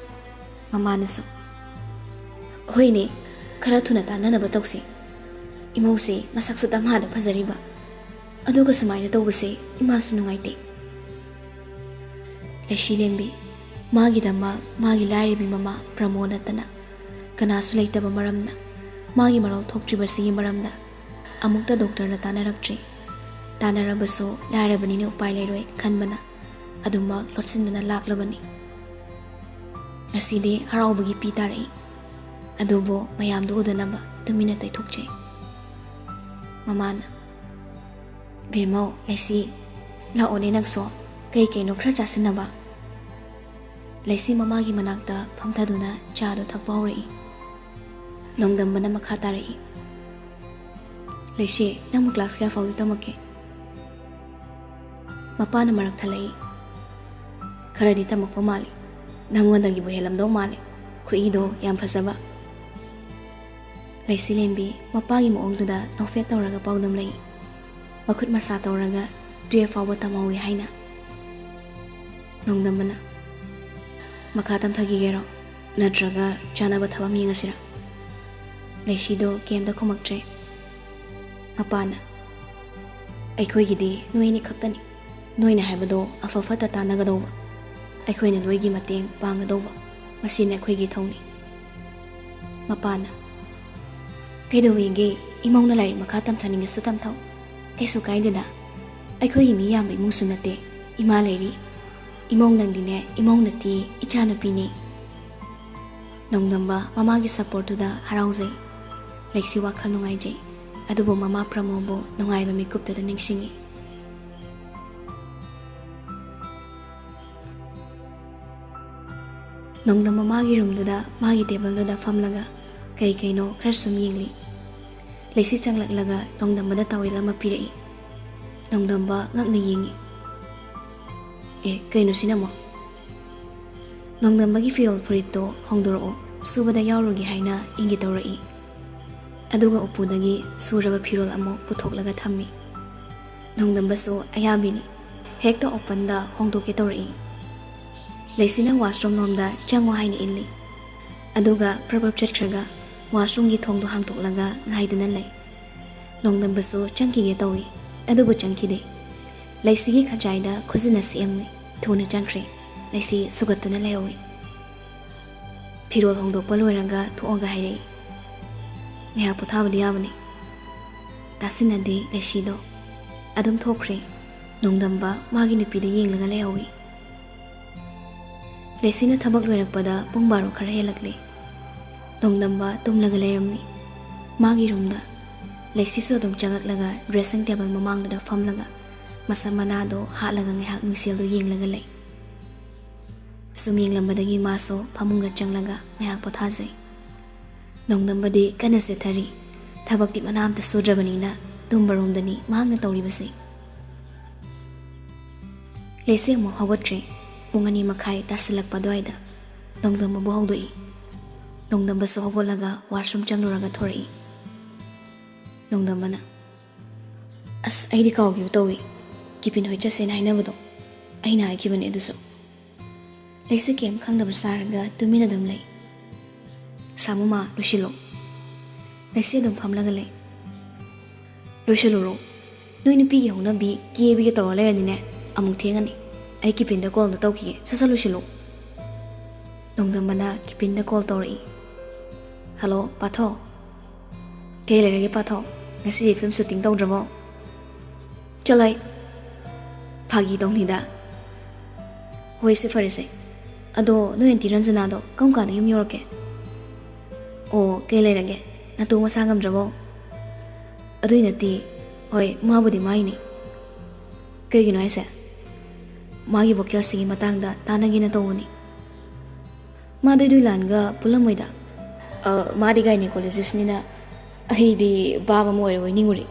ꯃꯃꯥꯅꯁꯨ, "ꯍꯣꯏꯅꯦ, ꯈꯔ ꯊꯨꯅ ꯇꯥꯟꯅꯅꯕ ꯇꯧꯁꯤ꯫ ꯏꯃꯧꯁꯦ ꯃꯁꯛꯁꯨ ꯗꯃꯥꯗ ꯐꯖꯔꯤꯕ꯫ ꯑꯗꯨꯒ ꯁꯨꯃꯥꯏꯅ ꯇꯧꯕꯁꯦ ꯏꯃꯥꯁꯨ ꯅꯨꯡꯉꯥꯏꯇꯦ꯫" ꯂꯩꯁꯤ ꯂꯦꯝꯕꯤ, ꯃꯥꯒꯤꯗꯃꯛ ꯃꯥꯒꯤ ꯂꯥꯏꯔꯕꯤ ꯃꯃꯥ ꯄ꯭ꯔꯃꯣ ꯅꯠꯇꯅ ꯀꯅꯥꯁꯨ ꯂꯩꯇꯕ ꯃꯔꯝꯅ, ꯃꯥꯒꯤ ꯃꯔꯧ ꯊꯣꯛꯇ꯭ꯔꯤꯕꯁꯤꯒꯤ ꯃꯔꯝꯗ ꯑꯃꯨꯛꯇ doctorꯅ ꯇꯥꯟꯅꯔꯛꯇ꯭ꯔꯤ꯫ ꯇꯥꯟꯅꯔꯕꯁꯨ ꯂꯥꯏꯔꯕꯅꯤꯅ ꯎꯄꯥꯏ ꯂꯩꯔꯣꯏ ꯈꯟꯕꯅ ꯑꯗꯨꯃꯛ ꯂꯣꯠꯁꯤꯟꯗꯨꯅ ꯂꯥꯛꯂꯕꯅꯤ꯫ ꯉꯁꯤꯗꯤ ꯍꯔꯥꯎꯕꯒꯤ ꯄꯤ ꯇꯥꯔꯛꯏ꯫ ꯑꯗꯨꯕꯨ ꯃꯌꯥꯝꯗꯨ ꯎꯗꯅꯕ ꯇꯨꯃꯤꯟꯅ ꯇꯩꯊꯣꯛꯆꯩ꯫ ꯃꯃꯥꯅ, ꯕꯦꯝꯃꯧ, ꯂꯩꯁꯤ, ꯂꯥꯛꯑꯣꯅꯦ ꯅꯪꯁꯨ꯫ ꯀꯩ ꯀꯩꯅꯣ ꯈꯔ ꯆꯥꯁꯤꯟꯅꯕ꯫ ꯂꯩꯁꯤ ꯃꯃꯥꯒꯤ ꯃꯅꯥꯛꯇ ꯐꯝꯊꯗꯨꯅ ꯆꯥꯗꯣ ꯊꯛꯄ ꯍꯧꯔꯛꯏ꯫ ꯅꯣꯡꯗꯝꯕꯅ ꯃꯈꯥ ꯇꯥꯔꯛꯏ꯫ "ꯂꯩꯁꯤ, ꯅꯪꯕꯨ ꯀ꯭ꯂꯥꯁ ꯀꯌꯥ ꯐꯥꯎꯗꯤ ꯇꯝꯃꯛꯀꯦ?" ꯃꯄꯥꯅ ꯃꯔꯛ ꯊꯠꯂꯛꯏ꯫ "ꯈꯔꯗꯤ ꯇꯝꯃꯛꯄ ꯃꯥꯜꯂꯤ꯫ ꯅꯪꯉꯣꯟꯗꯒꯤꯕꯨ ꯍꯦꯜꯂꯝꯗꯧ ꯃꯥꯜꯂꯤ꯫ ꯈꯨꯏꯗꯣ ꯌꯥꯝ ꯐꯖꯕ꯫" ꯂꯩꯁꯤꯂꯦꯝꯕꯤ ꯃꯄꯥꯒꯤ ꯃꯑꯣꯡꯗꯨꯗ ꯅꯣꯛꯐꯦꯠ ꯇꯧꯔꯒ ꯄꯥꯎꯗꯝ ꯂꯩ꯫ ꯃꯈꯨꯠ ꯃꯁꯥ ꯇꯧꯔꯒ "ꯇꯨꯌꯦꯜꯐ ꯐꯥꯎꯕ ꯇꯝꯍꯧꯋꯤ ꯍꯥꯏꯅ꯫ ꯅꯣꯡꯗꯝꯕꯅ, "ꯃꯈꯥ ꯇꯝꯊꯈꯤꯒꯦꯔꯣ? ꯅꯠꯇ꯭ꯔꯒ ꯆꯥꯅꯕ ꯊꯕꯛ ꯑꯃ ꯌꯦꯡꯉꯁꯤꯔꯥ?" ꯂꯩꯁꯤꯗꯣ ꯀꯩꯝꯇ ꯈꯨꯝꯃꯛꯇ꯭ꯔꯦ꯫ ꯃꯄꯥꯅ, "ꯑꯩꯈꯣꯏꯒꯤꯗꯤ ꯅꯣꯏ ꯑꯅꯤ ꯈꯛꯇꯅꯤ꯫ ꯅꯣꯏꯅ ꯍꯥꯏꯕꯗꯣ ꯑꯐ ꯐꯠꯇ ꯇꯥꯟꯅꯒꯗꯧꯕ꯫ ꯑꯩꯈꯣꯏꯅ ꯅꯣꯏꯒꯤ ꯃꯇꯦꯡ ꯄꯥꯡꯒꯗꯧꯕ꯫ ꯃꯁꯤꯅ ꯑꯩꯈꯣꯏꯒꯤ ꯊꯧꯅꯤ꯫" ꯃꯄꯥꯅ, "ꯀꯩꯗꯧꯋꯦꯒꯦ? ꯏꯃꯧꯅ ꯂꯥꯏꯔꯤꯛ ꯃꯈꯥ ꯇꯝꯊꯅꯤꯡꯉꯁꯨ ꯇꯝꯊꯧ꯫ ꯀꯩꯁꯨ ꯀꯥꯏꯗꯦꯗ꯫ ꯑꯩꯈꯣꯏꯒꯤ ꯃꯤ ꯌꯥꯝꯕ ꯏꯃꯨꯡꯁꯨ ꯅꯠꯇꯦ꯫ ꯏꯃꯥ ꯂꯩꯔꯤ꯫ ꯏꯃꯧ ꯅꯪꯗꯤꯅꯦ, ꯏꯃꯧ ꯅꯠꯇꯦ, ꯏꯆꯥꯅꯨꯄꯤꯅꯤ꯫" ꯅꯣꯡꯗꯝꯕ ꯃꯃꯥꯒꯤ ꯁꯞꯄꯣꯔꯠꯇꯨꯗ ꯍꯔꯥꯎꯖꯩ꯫ ꯂꯩꯁꯤ ꯋꯥꯈꯜ ꯅꯨꯡꯉꯥꯏꯖꯩ꯫ ꯑꯗꯨꯕꯨ ꯃꯃꯥ ꯄ꯭ꯔꯃꯣꯕꯨ ꯅꯨꯡꯉꯥꯏꯕ ꯃꯤꯀꯨꯞꯇꯗ ꯅꯤꯡꯁꯤꯡꯉꯤ꯫ ꯅꯣꯡꯗꯝꯕ ꯃꯥꯒꯤ ꯔꯨꯝꯗꯨꯗ, ꯃꯥꯒꯤ ꯇꯦꯕꯜꯗꯨꯗ ꯐꯝꯂꯒ ꯀꯩ ꯀꯩꯅꯣ ꯈꯔ ꯁꯨꯝ ꯌꯦꯡꯂꯤ꯫ ꯂꯩꯁꯤ ꯆꯪꯂꯛꯂꯒ ꯅꯣꯡꯗꯝꯕꯗ ꯇꯥꯋꯦꯜ ꯑꯃ ꯄꯤꯔꯛꯏ꯫ ꯅꯣꯡꯗꯝꯕ ꯉꯛꯅ ꯌꯦꯡꯉꯤ꯫ "ꯑꯦ, ꯀꯩꯅꯣ ꯁꯤꯅ ꯑꯃꯨꯛ?" ꯅꯣꯡꯗꯝꯕꯒꯤ ꯐꯤꯔꯣꯜ ꯐꯨꯔꯤꯠꯇꯣ ꯍꯣꯡꯗꯣꯔꯛꯑꯣ, ꯁꯨꯕꯗ ꯌꯥꯎꯔꯨꯒꯦ ꯍꯥꯏꯅ ꯏꯪꯒꯦ ꯇꯧꯔꯛꯏ꯫ ꯑꯗꯨꯒ ꯎꯄꯨꯗꯒꯤ ꯁꯨꯔꯕ ꯐꯤꯔꯣꯜ ꯑꯃꯨꯛ ꯄꯨꯊꯣꯛꯂꯒ ꯊꯝꯃꯤ꯫ ꯅꯣꯡꯗꯝꯕꯁꯨ ꯑꯌꯥꯕꯤꯅꯤ꯫ ꯍꯦꯛꯇ ꯑꯣꯄꯟꯗ ꯍꯣꯡꯗꯣꯛꯀꯦ ꯇꯧꯔꯛꯏ꯫ ꯂꯩꯁꯤꯅ ꯋꯥꯁꯔꯨꯝ ꯂꯣꯝꯗ ꯆꯪꯉꯣ ꯍꯥꯏꯅ ꯏꯜꯂꯤ꯫ ꯑꯗꯨꯒ ꯄ꯭ꯔꯞ ꯄ꯭ꯔꯞ ꯆꯠꯈ꯭ꯔꯒ ꯋꯥꯁꯔꯨꯝꯒꯤ ꯊꯣꯡꯗꯣ ꯍꯥꯡꯗꯣꯛꯂꯒ ꯉꯥꯏꯗꯨꯅ ꯂꯩ꯫ ꯅꯣꯡꯗꯝꯕꯁꯨ ꯆꯪꯈꯤꯒꯦ ꯇꯧꯏ, ꯑꯗꯨꯕꯨ ꯆꯪꯈꯤꯗꯦ꯫ ꯂꯩꯁꯤꯒꯤ ꯈꯖꯥꯏꯗ ꯈꯨꯖꯤꯟꯅ ꯁꯦꯝꯃꯤ꯫ ꯊꯨꯅ ꯆꯪꯈ꯭ꯔꯦ꯫ ꯂꯩꯁꯤ ꯁꯨꯒꯠꯇꯨꯅ ꯂꯩꯍꯧꯏ꯫ ꯐꯤꯔꯣꯜ ꯍꯣꯡꯗꯣꯛꯄ ꯂꯣꯏꯔꯒ ꯊꯣꯛꯑꯒ ꯍꯥꯏꯔꯛꯏ꯫ "ꯉꯥꯏꯍꯥꯛ ꯄꯣꯊꯥꯕꯗꯤ ꯌꯥꯕꯅꯤ꯫" ꯇꯥꯁꯤꯟꯅꯗꯦ ꯂꯩꯁꯤꯗꯣ꯫ ꯑꯗꯨꯝ ꯊꯣꯛꯈ꯭ꯔꯦ꯫ ꯅꯣꯡꯗꯝꯕ ꯃꯥꯒꯤ ꯅꯨꯄꯤꯗ ꯌꯦꯡꯂꯒ ꯂꯩꯍꯧꯏ꯫ ꯂꯩꯁꯤꯅ ꯊꯕꯛ ꯂꯣꯏꯔꯛꯄꯗ ꯄꯨꯡ ꯕꯥꯔꯣ ꯈꯔ ꯍꯦꯜꯂꯛꯂꯦ꯫ ꯅꯣꯡꯗꯝꯕ ꯇꯨꯝꯂꯒ ꯂꯩꯔꯝꯃꯤ ꯃꯥꯒꯤ ꯔꯨꯝꯗ꯫ ꯂꯩꯁꯤꯁꯨ ꯑꯗꯨꯝ ꯆꯪꯉꯛꯂꯒ dressing table ꯃꯃꯥꯡꯗꯨꯗ ꯐꯝꯂꯒ ꯃꯁꯝ ꯃꯅꯥꯗꯣ ꯍꯥꯠꯂꯒ ꯉꯥꯏꯍꯥꯛ ꯃꯤꯡꯁꯦꯜꯗꯣ ꯌꯦꯡꯂꯒ ꯂꯩ꯫ ꯁꯨꯝ ꯌꯦꯡꯂꯝꯕꯗꯒꯤ ꯃꯥꯁꯨ ꯐꯃꯨꯡꯗ ꯆꯪꯂꯒ ꯉꯥꯏꯍꯥꯛ ꯄꯣꯊꯥꯖꯩ꯫ ꯅꯣꯡꯗꯝꯕꯗꯤ ꯀꯟꯅ ꯆꯦꯠꯊꯔꯤ꯫ ꯊꯕꯛꯇꯤ ꯃꯅꯥ ꯑꯝꯇ ꯁꯨꯗ꯭ꯔꯕꯅꯤꯅ ꯇꯨꯝꯕꯔꯣꯝꯗꯅꯤ ꯃꯍꯥꯛꯅ ꯇꯧꯔꯤꯕꯁꯤ꯫ ꯂꯩꯁꯤ ꯑꯃꯨꯛ ꯍꯧꯒꯠꯈ꯭ꯔꯦ꯫ ꯄꯨꯡ ꯑꯅꯤ ꯃꯈꯥꯏ ꯇꯥꯁꯤꯜꯂꯛꯄ ꯑꯗꯨꯋꯥꯏꯗ ꯅꯣꯡꯗꯝꯕꯕꯨ ꯍꯧꯗꯣꯛꯏ꯫ ꯅꯣꯡꯗꯝꯕꯁꯨ ꯍꯧꯒꯠꯂꯒ washroom ꯆꯪꯂꯨꯔꯒ ꯊꯣꯔꯛꯏ꯫ ꯅꯣꯡꯗꯝꯕꯅ, "ꯑꯁ, ꯑꯩꯗꯤ ꯀꯥꯎꯈꯤꯕ ꯇꯧꯏ꯫ ꯀꯤꯄꯤꯟ ꯍꯣꯏ ꯆꯠꯁꯦꯅ ꯍꯥꯏꯅꯕꯗꯣ ꯑꯩꯅ ꯍꯥꯏꯈꯤꯕꯅꯦ ꯑꯗꯨꯁꯨ꯫" ꯂꯩꯁꯤ ꯀꯩꯝ ꯈꯪꯗꯕ ꯁꯥꯔꯒ ꯇꯨꯃꯤꯟꯅ ꯑꯗꯨꯝ ꯂꯩ꯫ "ꯁꯥꯃꯨꯃꯥ, ꯂꯣꯏꯁꯤꯜꯂꯣ꯫" ꯂꯩꯁꯤ ꯑꯗꯨꯝ ꯐꯝꯂꯒ ꯂꯩ꯫ "ꯂꯣꯏꯁꯤꯜꯂꯨꯔꯣ꯫ ꯅꯣꯏ ꯅꯨꯄꯤꯒꯤ ꯍꯧꯅꯕꯤ ꯀꯦꯕꯤꯒ ꯇꯧꯔ ꯂꯩꯔꯗꯤꯅꯦ, ꯑꯃꯨꯛ ꯊꯦꯡꯉꯅꯤ꯫ ꯑꯩ ꯀꯤꯄꯤꯟꯗ callꯗꯣ ꯇꯧꯈꯤꯒꯦ, ꯁꯠ ꯁꯠ ꯂꯣꯏꯁꯤꯜꯂꯨ꯫" ꯅꯣꯡꯗꯝꯕꯅ ꯀꯤꯄꯤꯟꯗ call ꯇꯧꯔꯛꯏ꯫ "ꯍꯜꯂꯣ, ꯄꯥꯊꯣ꯫ ꯀꯩ ꯂꯩꯔꯒꯦ, ꯄꯥꯊꯣ? ꯉꯁꯤꯗꯤ film shooting ꯇꯧꯗ꯭ꯔꯕꯣ?" "ꯆꯠꯂꯣꯍꯦ, ꯐꯥꯒꯤ ꯇꯧꯅꯤꯗ꯫" "ꯍꯣꯏ, ꯁꯦ, ꯐꯔꯦꯁꯦ꯫ ꯑꯗꯣ ꯅꯣꯏ aunty ꯔꯟꯖꯅꯥꯗꯣ ꯀꯔꯝ ꯀꯥꯟꯗ ꯌꯨꯝ ꯌꯧꯔꯛꯀꯦ?" "ꯑꯣ, ꯀꯩ ꯂꯩꯔꯒꯦ? ꯅꯇꯨ ꯃꯁꯥ ꯉꯝꯗ꯭ꯔꯕꯣ?" "ꯑꯗꯨꯏ ꯅꯠꯇꯦ꯫ ꯍꯣꯏ, ꯃꯥꯕꯨꯗꯤ ꯃꯥꯏꯅꯤ꯫" "ꯀꯩꯒꯤꯅꯣ ꯍꯥꯏꯁꯦ? ꯃꯥꯒꯤ vocalꯁꯤꯒꯤ ꯃꯇꯥꯡꯗ ꯇꯥꯟꯅꯒꯦꯅ ꯇꯧꯕꯅꯤ꯫" "ꯃꯥꯗꯤ ꯑꯗꯨꯏ ꯂꯥꯏꯟꯒ ꯄꯨꯜꯂꯝꯃꯣꯏꯗ꯫" "ꯑ, ꯃꯥꯗꯤ gynecologistꯅꯤꯅ ꯑꯩꯗꯤ ꯚꯥꯞ ꯑꯃ ꯑꯣꯏꯔꯕꯣꯏ ꯅꯤꯡꯉꯨꯔꯦ꯫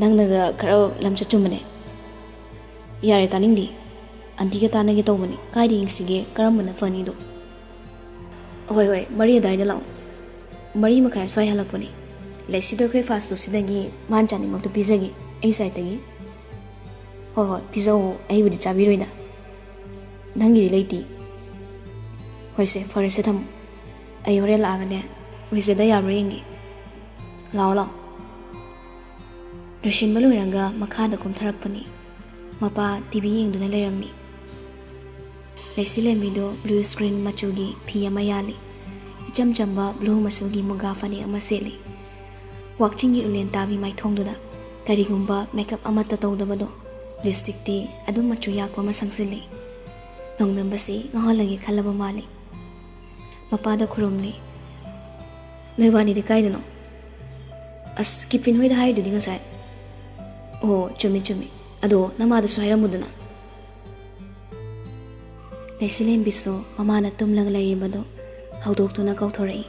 ꯅꯪꯅꯒ ꯈꯔ ꯂꯝꯆꯠ ꯆꯨꯝꯕꯅꯦ꯫" "ꯌꯥꯔꯦ, ꯇꯥꯅꯤꯡꯗꯦ꯫ ꯑꯟꯇꯤꯒ ꯇꯥꯟꯅꯒꯦ ꯇꯧꯕꯅꯤ꯫ ꯀꯥꯏꯗ ꯌꯦꯡꯁꯤꯒꯦ? ꯀꯔꯝꯕꯅ ꯐꯅꯤꯗꯣ?" "ꯍꯣꯏ, ꯍꯣꯏ, ꯃꯔꯤ ꯑꯗꯨꯋꯥꯏꯗ ꯂꯥꯛꯑꯣ꯫" "ꯃꯔꯤ ꯃꯈꯥꯏ ꯑꯁ꯭ꯋꯥꯏ ꯍꯜꯂꯛꯄꯅꯦ꯫ ꯂꯩꯁꯤꯗꯣ ꯑꯩꯈꯣꯏ fast foodꯁꯤꯗꯒꯤ ꯃꯥꯅ ꯆꯥꯅꯤꯡꯕꯗꯣ ꯄꯤꯖꯒꯦ ꯑꯩ sideꯇꯒꯤ꯫" "ꯍꯣꯏ, ꯍꯣꯏ, ꯄꯤꯖꯧ, ꯑꯩꯕꯨꯗꯤ ꯆꯥꯕꯤꯔꯣꯏꯗ꯫" "ꯅꯪꯒꯤꯗꯤ ꯂꯩꯇꯦ꯫" "ꯍꯣꯏꯁꯦ, ꯐꯔꯦꯁꯦ, ꯊꯝꯃꯣ꯫ ꯑꯩ ꯍꯣꯔꯦꯟ ꯂꯥꯛꯑꯒꯅꯦ, ꯍꯣꯏꯁꯦꯗ ꯌꯥꯕ꯭ꯔꯥ ꯌꯦꯡꯒꯦ꯫ ꯂꯥꯛꯑꯣ, ꯂꯥꯛꯑꯣ꯫" ꯂꯣꯏꯁꯤꯟꯕ ꯂꯣꯏꯔꯒ ꯃꯈꯥꯗ ꯀꯨꯝꯊꯔꯛꯄꯅꯤ꯫ ꯃꯄꯥ TV ꯌꯦꯡꯗꯨꯅ ꯂꯩꯔꯝꯃꯤ꯫ ꯂꯩꯁꯤ ꯂꯦꯝꯕꯤꯗꯣ blue screen ꯃꯆꯨꯒꯤ ꯐꯤ ꯑꯃ ꯌꯥꯜꯂꯤ꯫ ꯏꯆꯝ ꯆꯝꯕ blue ꯃꯆꯨꯒꯤ ꯃꯨꯒꯥ ꯐꯅꯦꯛ ꯑꯃ ꯁꯦꯠꯂꯤ꯫ ꯋꯥꯛꯆꯤꯡꯒꯤ ꯎꯂꯦꯟ ꯇꯥꯕꯤ ꯃꯥꯏꯊꯣꯡꯗꯨꯗ ꯀꯔꯤꯒꯨꯝꯕ makeup ꯑꯃꯠꯇ ꯇꯧꯗꯕꯗꯣ, lipstickꯇꯤ ꯑꯗꯨꯝ ꯃꯆꯨ ꯌꯥꯛꯄ ꯑꯃ ꯁꯪꯖꯤꯜꯂꯤ꯫ ꯅꯣꯡꯗꯝꯕꯁꯤ ꯉꯥꯎꯍꯜꯂꯒꯦ ꯈꯜꯂꯕ ꯃꯥꯜꯂꯤ꯫ ꯃꯄꯥꯗ ꯈꯨꯔꯨꯝꯂꯤ꯫ "ꯅꯣꯏꯕꯥꯅꯤꯗꯤ ꯀꯥꯏꯗꯅꯣ?" ꯑꯁ, ꯀꯤꯄꯤꯟ ꯍꯣꯏꯗ ꯍꯥꯏꯔꯤꯗꯨꯗꯤ ꯉꯁꯥꯏ꯫ ꯑꯣ, ꯆꯨꯝꯃꯤ, ꯆꯨꯝꯃꯤ꯫ ꯑꯗꯣ ꯅꯃꯥꯗꯁꯨ ꯍꯥꯏꯔꯝꯃꯨꯗꯅ꯫ ꯂꯩꯁꯤꯂꯦꯝꯕꯤꯁꯨ ꯃꯃꯥꯅ ꯇꯨꯝꯂꯒ ꯂꯩꯔꯤꯕꯗꯨ ꯍꯧꯗꯣꯛꯇꯨꯅ ꯀꯧꯊꯣꯔꯛꯏ꯫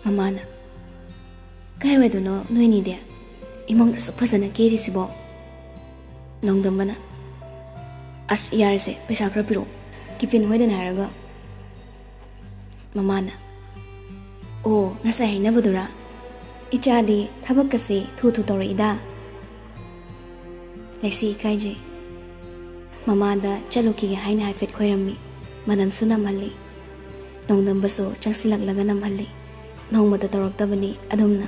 ꯃꯃꯥꯅ, "ꯀꯥꯏꯋꯥꯏꯗꯅꯣ ꯅꯣꯏꯅꯤꯗꯤ? ꯏꯃꯨꯡ ꯑꯁꯨꯛ ꯐꯖꯅ ꯀꯦꯔꯤꯁꯤꯕꯣ?" ꯅꯣꯡꯗꯝꯕꯅ, "ꯑꯁ, ꯌꯥꯔꯦꯁꯦ, ꯄꯩꯁꯥ ꯈꯔ ꯄꯤꯔꯛꯑꯣ, ꯀꯤꯄꯤꯟ ꯍꯣꯏꯗꯅ ꯍꯥꯏꯔꯒ꯫" ꯃꯃꯥꯅ, "ꯑꯣ, ꯉꯁꯥꯏ ꯍꯥꯏꯅꯕꯗꯨꯔꯥ? ꯏꯆꯥꯗꯤ ꯊꯕꯛꯀꯁꯦ ꯊꯨ ꯊꯨ ꯇꯧꯔꯛꯏꯗ꯫" ꯂꯩꯁꯤ ꯏꯀꯥꯏꯖꯩ꯫ ꯃꯃꯥꯗ ꯆꯠꯂꯨꯈꯤꯒꯦ ꯍꯥꯏꯅ ꯍꯥꯏꯐꯦꯠ ꯈꯣꯏꯔꯝꯃꯤ꯫ ꯃꯅꯝꯁꯨ ꯅꯝꯍꯜꯂꯤ꯫ ꯅꯣꯡꯗꯝꯕꯁꯨ ꯆꯪꯁꯤꯜꯂꯛꯂꯒ ꯅꯝꯍꯜꯂꯤ꯫ ꯅꯣꯡꯃꯇ ꯇꯧꯔꯛꯇꯕꯅꯤ ꯑꯗꯨꯝꯅ꯫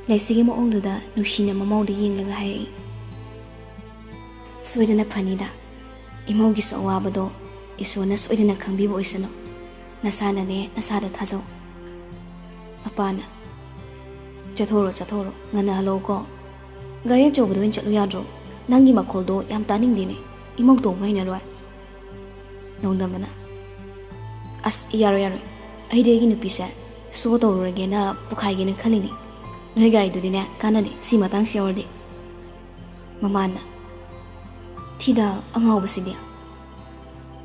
ꯂꯩꯁꯤꯒꯤ ꯃꯑꯣꯡꯗꯨꯗ ꯅꯨꯡꯁꯤꯅ ꯃꯃꯧꯗ ꯌꯦꯡꯂꯒ ꯍꯥꯏꯔꯛꯏ, "ꯁꯣꯏꯗꯅ ꯐꯅꯤꯗ꯫ ꯏꯃꯧꯒꯤꯁꯨ ꯑꯋꯥꯕꯗꯣ ꯏꯁꯣꯔꯅ ꯁꯣꯏꯗꯅ ꯈꯪꯕꯤꯕ ꯑꯣꯏꯁꯅꯨ꯫ ꯅꯁꯥꯅꯅꯦ, ꯅꯁꯥꯗ ꯊꯥꯖꯧ꯫" ꯃꯄꯥꯅ, "ꯆꯠꯊꯣꯛꯔꯣ, ꯆꯠꯊꯣꯛꯔꯣ, ꯉꯟꯅ ꯍꯜꯂꯛꯎꯀꯣ꯫ ꯒꯥꯔꯤ ꯑꯆꯧꯕꯗ ꯑꯣꯏꯅ ꯆꯠꯂꯨ ꯌꯥꯗ꯭ꯔꯣ? ꯅꯪꯒꯤ ꯃꯈꯣꯜꯗꯣ ꯌꯥꯝ ꯇꯥꯅꯤꯡꯗꯦꯅꯦ, ꯏꯃꯧ ꯇꯣꯡꯕ ꯍꯩꯅꯔꯣꯏ꯫" ꯅꯣꯡꯗꯝꯕꯅ, "ꯑꯁ, ꯌꯥꯔꯣꯏ, ꯌꯥꯔꯣꯏ꯫ ꯑꯩꯗꯤ ꯑꯩꯒꯤ ꯅꯨꯄꯤꯁꯦ ꯁꯣ ꯇꯧꯔꯨꯔꯒꯦꯅ ꯄꯨꯈꯥꯏꯒꯦꯅ ꯈꯜꯂꯤꯅꯤ꯫ ꯅꯣꯏ ꯒꯥꯔꯤꯗꯨꯗꯤꯅꯦ, ꯀꯥꯟꯅꯗꯦ ꯁꯤ ꯃꯇꯥꯡꯁꯤ ꯌꯧꯔꯗꯤ꯫" ꯃꯃꯥꯅ, "ꯊꯤꯗ ꯑꯉꯥꯎꯕꯁꯤꯗꯤ꯫"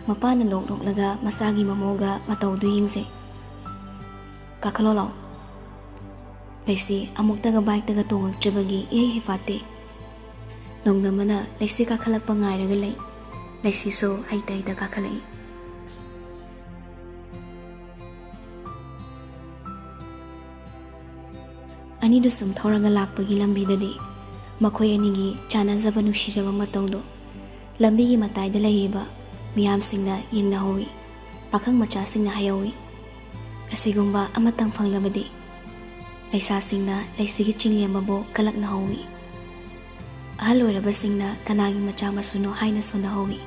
ꯃꯄꯥꯅ ꯅꯣꯛ ꯅꯣꯛꯂꯒ ꯃꯆꯥꯒꯤ ꯃꯃꯧꯒ ꯃꯇꯧꯗꯨ ꯌꯦꯡꯖꯩ꯫ "ꯀꯥꯈꯠꯂꯣ ꯂꯥꯛꯑꯣ꯫" ꯂꯩꯁꯤ ꯑꯃꯨꯛꯇꯒ ꯕꯥꯏꯛꯇꯒ ꯇꯣꯡꯉꯛꯇ꯭ꯔꯤꯕꯒꯤ ꯏꯍꯩ ꯍꯩꯐꯥꯠꯇꯦ꯫ ꯅꯣꯡꯗꯝꯕꯅ ꯂꯩꯁꯤ ꯀꯥꯈꯠꯂꯛꯄ ꯉꯥꯏꯔꯒ ꯂꯩ꯫ ꯂꯩꯁꯤꯁꯨ ꯍꯩꯇ ꯍꯩꯇ ꯀꯥꯈꯠꯂꯛꯏ꯫ ꯑꯅꯤꯗꯨ ꯁꯨꯝ ꯊꯧꯔꯒ ꯂꯥꯛꯄꯒꯤ ꯂꯝꯕꯤꯗꯗꯤ ꯃꯈꯣꯏ ꯑꯅꯤꯒꯤ ꯆꯥꯟꯅꯖꯕ ꯅꯨꯡꯁꯤꯖꯕ ꯃꯇꯧꯗꯣ ꯂꯝꯕꯤꯒꯤ ꯃꯇꯥꯏꯗ ꯂꯩꯔꯤꯕ ꯃꯤꯌꯥꯝꯁꯤꯡꯅ ꯌꯦꯡꯅꯍꯧꯏ꯫ ꯄꯥꯈꯪ ꯃꯆꯥꯁꯤꯡꯅ ꯍꯥꯏꯍꯧꯏ, "ꯑꯁꯤꯒꯨꯝꯕ ꯑꯃꯇꯪ ꯐꯪꯂꯕꯗꯤ ꯂꯩꯁꯥꯁꯤꯡꯅ ꯂꯩꯁꯤꯒꯤ ꯆꯤꯡꯂꯦꯝꯕꯕꯨ ꯀꯂꯛꯅꯍꯧꯏ꯫ ꯑꯍꯜ ꯑꯣꯏꯔꯕꯁꯤꯡꯅ ꯀꯅꯥꯒꯤ ꯃꯆꯥ ꯃꯁꯨꯅꯣ ꯍꯥꯏꯅ ꯁꯣꯟꯅꯍꯧꯏ꯫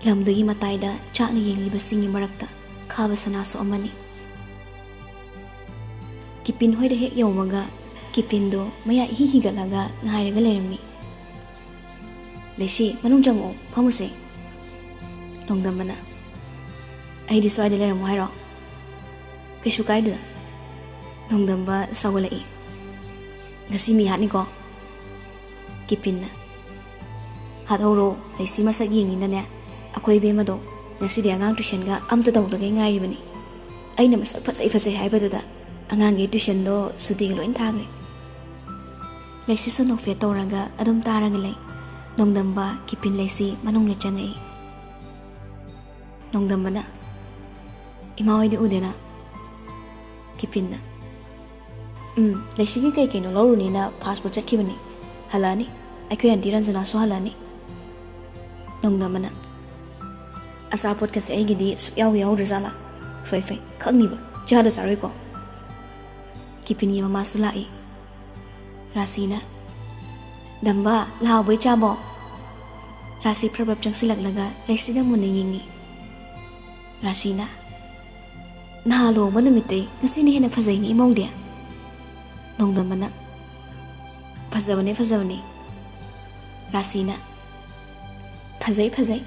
ꯂꯝꯗꯨꯒꯤ ꯃꯇꯥꯏꯗ ꯆꯥꯛꯅ ꯌꯦꯡꯂꯤꯕꯁꯤꯡꯒꯤ ꯃꯔꯛꯇ ꯈꯥꯕ ꯁꯅꯥꯁꯨ ꯑꯃꯅꯤ꯫" ꯀꯤꯄꯤꯟ ꯍꯣꯏꯗ ꯍꯦꯛ ꯌꯧꯕꯒ ꯀꯤꯄꯤꯟꯗꯣ ꯃꯌꯥ ꯏꯍꯤ ꯍꯤꯒꯠꯂꯒ ꯉꯥꯏꯔꯒ ꯂꯩꯔꯝꯃꯤ꯫ "ꯂꯩꯁꯤ, ꯃꯅꯨꯡ ꯆꯪꯉꯛꯑꯣ, ꯐꯝꯃꯨꯁꯦ꯫" ꯅꯣꯡꯗꯝꯕꯅ, "ꯑꯩꯗꯤ ꯁ꯭ꯋꯥꯏꯗ ꯂꯩꯔꯝꯃꯣ ꯍꯥꯏꯔꯣ? ꯀꯩꯁꯨ ꯀꯥꯏꯗꯦꯗ꯫" ꯅꯣꯡꯗꯝꯕ ꯁꯧꯒꯠꯂꯛꯏ꯫ "ꯉꯁꯤ ꯃꯤ ꯍꯥꯠꯅꯤꯀꯣ?" ꯀꯤꯄꯤꯟꯅ, "ꯍꯥꯠꯍꯧꯔꯣ, ꯂꯩꯁꯤ ꯃꯁꯛ ꯌꯦꯡꯅꯤꯅꯅꯦ꯫ ꯑꯩꯈꯣꯏ ꯏꯕꯦꯝꯃꯗꯣ ꯉꯁꯤꯗꯤ ꯑꯉꯥꯡ ꯇꯨꯏꯁꯟꯒ ꯑꯝꯇ ꯇꯧꯗꯒꯩ ꯉꯥꯏꯔꯤꯕꯅꯤ꯫ ꯑꯩꯅ ꯃꯁꯛ ꯐꯖꯩ ꯐꯖꯩ ꯍꯥꯏꯕꯗꯨꯗ ꯑꯉꯥꯡꯒꯤ ꯇꯨꯏꯁꯟꯗꯣ ꯁꯨꯇꯤꯒ ꯂꯣꯏ ꯊꯥꯈ꯭ꯔꯦ꯫" ꯂꯩꯁꯤꯁꯨ ꯅꯣꯛꯐꯦꯠ ꯇꯧꯔꯒ ꯑꯗꯨꯝ ꯇꯥꯔꯒ ꯂꯩ꯫ ꯅꯣꯡꯗꯝꯕ, ꯀꯤꯄꯤꯟ, ꯂꯩꯁꯤ ꯃꯅꯨꯡꯗ ꯆꯪꯉꯛꯏ꯫ ꯅꯣꯡꯗꯝꯕꯅ, "ꯏꯃꯥ ꯍꯣꯏꯗꯤ ꯎꯗꯦꯅ?" ꯀꯤꯄꯤꯟꯅ, "ꯎꯝ, ꯂꯩꯁꯤꯒꯤ ꯀꯩ ꯀꯩꯅꯣ ꯂꯧꯔꯨꯅꯤꯅ ꯐꯥꯁ ꯐꯨꯗ ꯆꯠꯈꯤꯕꯅꯤ꯫ ꯍꯜꯂꯛꯑꯅꯤ꯫ ꯑꯩꯈꯣꯏ ꯑꯟꯇꯤ ꯔꯟꯖꯅꯥꯁꯨ ꯍꯜꯂꯛꯑꯅꯤ꯫" ꯅꯣꯡꯗꯝꯕꯅ, "ꯑꯆꯥꯄꯣꯠꯀꯁꯦ ꯑꯩꯒꯤꯗꯤ ꯁꯨꯛꯌꯥꯎ ꯌꯥꯎꯗ꯭ꯔꯖꯥꯠꯂꯥ? ꯐꯩ ꯐꯩ, ꯈꯪꯅꯤꯕ, ꯆꯥꯗ ꯆꯥꯔꯣꯏꯀꯣ?" ꯀꯤꯄꯤꯟꯒꯤ ꯃꯃꯥꯁꯨ ꯂꯥꯛꯏ꯫ ꯔꯥꯁꯤꯅ, "ꯗꯝꯕ, ꯂꯥꯛꯑꯕꯣ ꯏꯆꯥꯕꯣ?" ꯔꯥꯁꯤ ꯄ꯭ꯔꯞ ꯄ꯭ꯔꯞ ꯆꯪꯁꯤꯜꯂꯛꯂꯒ ꯂꯩꯁꯤꯗ ꯃꯨꯟꯅ ꯌꯦꯡꯉꯤ꯫ ꯔꯥꯁꯤꯅ, "ꯅꯍꯥ ꯂꯨꯍꯣꯡꯕ ꯅꯨꯃꯤꯠꯇꯩ ꯉꯁꯤꯅ ꯍꯦꯟꯅ ꯐꯖꯩꯅꯦ ꯏꯃꯧꯗꯤ꯫" ꯅꯣꯡꯗꯝꯕꯅ, "ꯐꯖꯕꯅꯦ, ꯐꯖꯕꯅꯦ꯫" ꯔꯥꯁꯤꯅ, "ꯐꯖꯩ, ꯐꯖꯩ꯫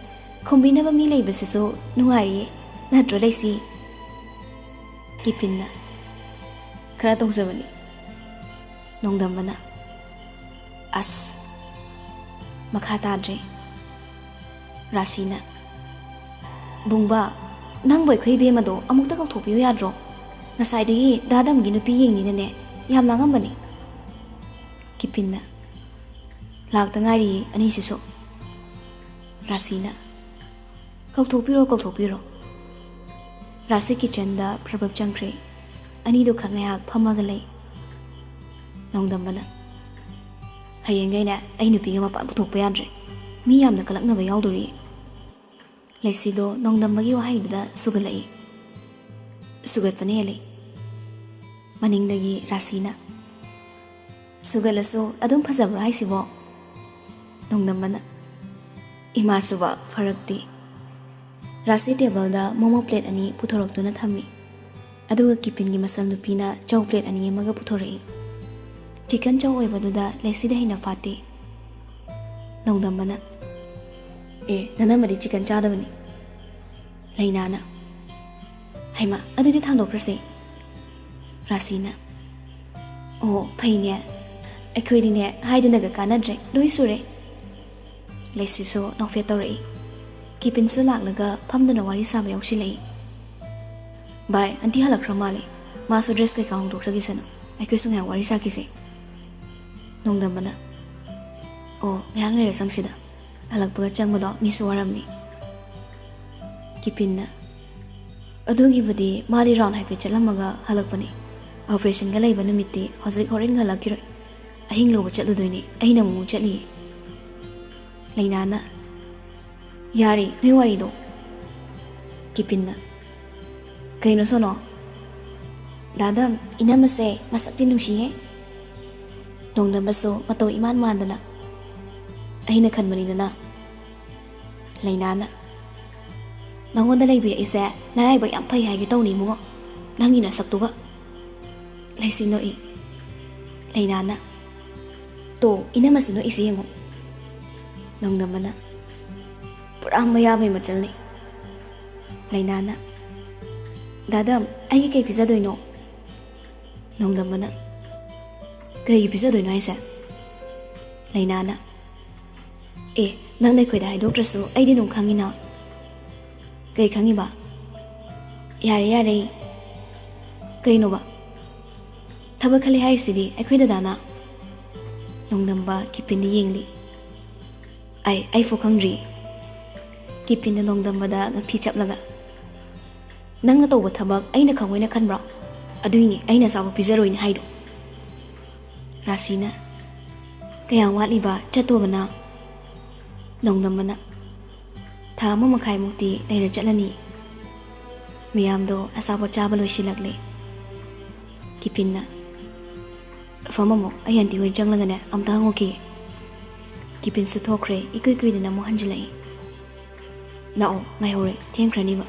ꯈꯨꯝꯕꯤꯅꯕ ꯃꯤ ꯂꯩꯕꯁꯤꯁꯨ ꯅꯨꯡꯉꯥꯏꯔꯤꯌꯦ, ꯅꯠꯇ꯭ꯔꯣ ꯂꯩꯁꯤ?" ꯀꯤꯄꯤꯟꯅ, "ꯈꯔ ꯇꯧꯖꯕꯅꯤ꯫" ꯅꯣꯡꯗꯝꯕꯅ, "ꯑꯁ!" ꯃꯈꯥ ꯇꯥꯗ꯭ꯔꯦ꯫ ꯔꯥꯁꯤꯅ, "ꯕꯨꯡꯕꯥ, ꯅꯪꯕꯨ ꯑꯩꯈꯣꯏ ꯏꯕꯦꯝꯃꯗꯣ ꯑꯃꯨꯛꯇ ꯀꯧꯊꯣꯛꯄꯤꯌꯨ ꯌꯥꯗ꯭ꯔꯣ? ꯉꯁꯥꯏꯗꯒꯤ ꯗꯥꯗꯝꯒꯤ ꯅꯨꯄꯤ ꯌꯦꯡꯅꯤꯅꯅꯦ ꯌꯥꯝ ꯂꯥꯡꯉꯝꯕꯅꯤ꯫" ꯀꯤꯄꯤꯟꯅ, "ꯂꯥꯛꯇ ꯉꯥꯏꯔꯤꯌꯦ ꯑꯅꯤꯁꯤꯁꯨ꯫" ꯔꯥꯁꯤꯅ, "ꯀꯧꯊꯣꯛꯄꯤꯔꯣ, ꯀꯧꯊꯣꯛꯄꯤꯔꯣ꯫" ꯔꯥꯁꯤ ꯀꯤꯆꯟꯗ ꯄ꯭ꯔꯞ ꯄ꯭ꯔꯞ ꯆꯪꯈ꯭ꯔꯦ꯫ ꯑꯅꯤꯗꯨ ꯈꯛ ꯉꯥꯏꯍꯥꯛ ꯐꯝꯃꯒ ꯂꯩ꯫ ꯅꯣꯡꯗꯝꯕꯅ, "ꯍꯌꯦꯡꯈꯩꯅꯦ ꯑꯩ ꯅꯨꯄꯤꯒ ꯃꯄꯥꯟ ꯄꯨꯊꯣꯛꯄ ꯌꯥꯗ꯭ꯔꯦ꯫ ꯃꯤ ꯌꯥꯝꯅ ꯀꯂꯛꯅꯕ ꯌꯥꯎꯗꯣꯔꯤ꯫" ꯂꯩꯁꯤꯗꯣ ꯅꯣꯡꯗꯝꯕꯒꯤ ꯋꯥꯍꯩꯗꯨꯗ ꯁꯨꯒꯠꯂꯛꯏ꯫ ꯁꯨꯒꯠꯄꯅ ꯍꯦꯜꯂꯤ꯫ ꯃꯅꯤꯡꯗꯒꯤ ꯔꯥꯁꯤꯅ, "ꯁꯨꯒꯠꯂꯁꯨ ꯑꯗꯨꯝ ꯐꯖꯕ꯭ꯔꯣ ꯍꯥꯏꯁꯤꯕꯣ?" ꯅꯣꯡꯗꯝꯕꯅ, "ꯏꯃꯥꯁꯨꯕ ꯐꯔꯛꯇꯤ꯫" ꯔꯥꯁꯤ ꯇꯦꯕꯜꯗ ꯃꯣꯃꯣ ꯄ꯭ꯂꯦꯠ ꯑꯅꯤ ꯄꯨꯊꯣꯔꯛꯇꯨꯅ ꯊꯝꯃꯤ꯫ ꯑꯗꯨꯒ ꯀꯤꯄꯤꯟꯒꯤ ꯃꯆꯜ ꯅꯨꯄꯤꯅ ꯆꯧ ꯄ꯭ꯂꯦꯠ ꯑꯅꯤ ꯑꯃꯒ ꯄꯨꯊꯣꯔꯛꯏ꯫ ꯆꯤꯀꯟ ꯆꯧ ꯑꯣꯏꯕꯗꯨꯗ ꯂꯩꯁꯤꯗ ꯍꯩꯅ ꯐꯥꯠꯇꯦ꯫ ꯅꯣꯡꯗꯝꯕꯅ, "ꯑꯦ, ꯅꯅꯝꯃꯗꯤ ꯆꯤꯀꯟ ꯆꯥꯗꯕꯅꯤ꯫" ꯂꯩꯅꯥꯅ, "ꯍꯩꯃꯥ, ꯑꯗꯨꯗꯤ ꯊꯥꯡꯗꯣꯛꯈ꯭ꯔꯁꯦ꯫" ꯔꯥꯁꯤꯅ, "ꯑꯣ, ꯐꯩꯅꯦ꯫ ꯑꯩꯈꯣꯏꯗꯤꯅꯦ, ꯍꯥꯏꯗꯅꯒ ꯀꯥꯟꯅꯗ꯭ꯔꯦ, ꯂꯣꯏ ꯁꯨꯔꯦ꯫" ꯂꯩꯁꯤꯁꯨ ꯅꯣꯛꯐꯦꯠ ꯇꯧꯔꯛꯏ꯫ ꯀꯤꯄꯤꯟꯁꯨ ꯂꯥꯛꯂꯒ ꯐꯝꯗꯨꯅ ꯋꯥꯔꯤ ꯁꯥꯕ ꯌꯥꯎꯁꯤꯜꯂꯛꯏ꯫ "ꯚꯥꯏ, ꯑꯟꯇꯤ ꯍꯜꯂꯛꯈ꯭ꯔ ꯃꯥꯜꯂꯦ꯫ ꯃꯥꯁꯨ ꯗ꯭ꯔꯦꯁ ꯀꯩꯀꯥ ꯍꯣꯡꯗꯣꯛꯆꯈꯤꯁꯅꯨ꯫ ꯑꯩꯈꯣꯏꯁꯨ ꯉꯥꯏꯍꯥꯛ ꯋꯥꯔꯤ ꯁꯥꯈꯤꯁꯦ꯫" ꯅꯣꯡꯗꯝꯕꯅ, "ꯑꯣ, ꯉꯥꯏꯍꯥꯛ ꯂꯩꯔ ꯆꯪꯁꯤꯗ꯫ ꯍꯜꯂꯛꯄꯒ ꯆꯪꯕꯗꯣ ꯃꯤꯁꯨ ꯋꯥꯔꯝꯅꯤ꯫" ꯀꯤꯄꯤꯟꯅ, "ꯑꯗꯨꯒꯤꯕꯨꯗꯤ ꯃꯥꯗꯤ ꯔꯥꯎꯟ ꯍꯥꯏꯐꯦꯠ ꯆꯠꯂꯝꯃꯒ ꯍꯜꯂꯛꯄꯅꯦ꯫ ꯑꯣꯄꯔꯦꯁꯟꯒ ꯂꯩꯕ ꯅꯨꯃꯤꯠꯇꯤ ꯍꯧꯖꯤꯛ ꯍꯣꯔꯦꯟ ꯍꯜꯂꯛꯈꯤꯔꯣꯏ꯫ ꯑꯍꯤꯡ ꯂꯧꯕ ꯆꯠꯂꯨꯗꯣꯏꯅꯦ, ꯑꯩꯅ ꯑꯃꯨꯛ ꯆꯠꯂꯤꯌꯦ꯫" ꯂꯩꯅꯥꯅ, "ꯌꯥꯔꯦ, ꯅꯣꯏ ꯋꯥꯔꯤꯗꯣ꯫" ꯀꯤꯄꯤꯟꯅ, "ꯀꯩꯅꯣ ꯁꯣꯅꯣ? ꯗꯥꯗꯝ, ꯏꯅꯝꯃꯁꯦ ꯃꯁꯛꯇꯤ ꯅꯨꯡꯁꯤꯍꯦ꯫" ꯅꯣꯡꯗꯝꯕꯁꯨ ꯃꯇꯧ ꯏꯃꯥꯟ ꯃꯥꯟꯗꯅ, "ꯑꯩꯅ ꯈꯟꯕꯅꯤꯗꯅ꯫" ꯂꯩꯅꯥꯅ, "ꯅꯉꯣꯟꯗ ꯂꯩꯕꯤꯔꯛꯏꯁꯦ ꯅꯔꯥꯏꯕꯛ ꯌꯥꯝ ꯐꯩ ꯍꯥꯏꯒꯦ ꯇꯧꯅꯤ ꯏꯕꯨꯡꯉꯣ, ꯅꯪꯒꯤ ꯅꯁꯛꯇꯨꯒ꯫" ꯂꯩꯁꯤ ꯅꯣꯛꯏ꯫ ꯂꯩꯅꯥꯅ, "ꯇꯣ, ꯏꯅꯝꯃꯁꯨ ꯅꯣꯛꯏꯁꯦ ꯌꯦꯡꯉꯣ꯫" ꯅꯣꯡꯗꯝꯕꯅ, "ꯄꯨꯔꯥ ꯃꯌꯥꯕꯩ ꯃꯆꯜꯅꯤ꯫" ꯂꯩꯅꯥꯅ, "ꯗꯥꯗꯝ, ꯑꯩꯒꯤ ꯀꯩ ꯄꯤꯖꯗꯣꯏꯅꯣ?" ꯅꯣꯡꯗꯝꯕꯅ, "ꯀꯩꯒꯤ ꯄꯤꯖꯗꯣꯏꯅꯣ ꯍꯥꯏꯁꯦ?" ꯂꯩꯅꯥꯅ, "ꯑꯦ, ꯅꯪꯅ ꯑꯩꯈꯣꯏꯗ ꯍꯥꯏꯗꯣꯛꯇ꯭ꯔꯁꯨ ꯑꯩꯗꯤ ꯑꯗꯨꯝ ꯈꯪꯉꯤꯅ꯫" "ꯀꯩ ꯈꯪꯉꯤꯕ?" "ꯌꯥꯔꯦ, ꯌꯥꯔꯦ꯫ ꯀꯩꯅꯣꯕ? ꯊꯕꯛ ꯈꯜꯂꯦ ꯍꯥꯏꯔꯤꯁꯤꯗꯤ ꯑꯩꯈꯣꯏ ꯗꯗꯥꯅ꯫" ꯅꯣꯡꯗꯝꯕ ꯀꯤꯄꯤꯟꯗ ꯌꯦꯡꯂꯤ꯫ "ꯑꯩ, ꯑꯩꯐꯥꯎ ꯈꯪꯗ꯭ꯔꯤ꯫" ꯀꯤꯄꯤꯟꯅ ꯅꯣꯡꯗꯝꯕꯗ ꯉꯛꯊꯤ ꯆꯞꯂꯒ, "ꯅꯪꯅ ꯇꯧꯕ ꯊꯕꯛ ꯑꯩꯅ ꯈꯪꯉꯣꯏꯅ ꯈꯟꯕ꯭ꯔꯣ? ꯑꯗꯨꯏꯅꯦ ꯑꯩꯅ ꯑꯆꯥꯄꯣꯠ ꯄꯤꯖꯔꯣꯏꯅ ꯍꯥꯏꯗꯣ꯫" ꯔꯥꯁꯤꯅ, "ꯀꯌꯥꯝ ꯋꯥꯠꯂꯤꯕ ꯆꯠꯇꯧꯕꯅ?" ꯅꯣꯡꯗꯝꯕꯅ, "ꯊꯥ ꯑꯃ ꯃꯈꯥꯏꯃꯨꯛꯇꯤ ꯂꯩꯔ ꯆꯠꯂꯅꯤ꯫ ꯃꯌꯥꯝꯗꯣ ꯑꯆꯥꯄꯣꯠ ꯆꯥꯕ ꯂꯣꯏꯁꯤꯜꯂꯛꯂꯦ꯫" ꯀꯤꯄꯤꯟꯅ, "ꯐꯝꯃꯝꯃꯣ, ꯑꯩ ꯑꯟꯇꯤ ꯍꯣꯏ ꯆꯪꯂꯒꯅꯦ ꯑꯝꯇ ꯍꯪꯉꯨꯈꯤꯒꯦ꯫" ꯀꯤꯄꯤꯟꯁꯨ ꯊꯣꯛꯈ꯭ꯔꯦ, ꯏꯀꯨꯏ ꯀꯨꯏꯗꯅ ꯑꯃꯨꯛ ꯍꯟꯖꯤꯜꯂꯛꯏ꯫ "ꯂꯥꯛꯑꯣ, ꯉꯥꯏꯍꯧꯔꯦ, ꯊꯦꯡꯈ꯭ꯔꯅꯤꯕ꯫"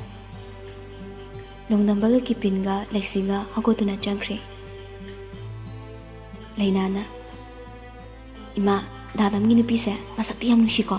ꯅꯣꯡꯗꯝꯕꯒ ꯀꯤꯄꯤꯟꯒ ꯂꯩꯁꯤꯒ ꯍꯧꯒꯠꯇꯨꯅ ꯆꯪꯈ꯭ꯔꯦ꯫ ꯂꯩꯅꯥꯅ, "ꯏꯃꯥ, ꯗꯥꯗꯝꯒꯤ ꯅꯨꯄꯤꯁꯦ ꯃꯁꯛꯇꯤ ꯌꯥꯝ ꯅꯨꯡꯁꯤꯀꯣ?"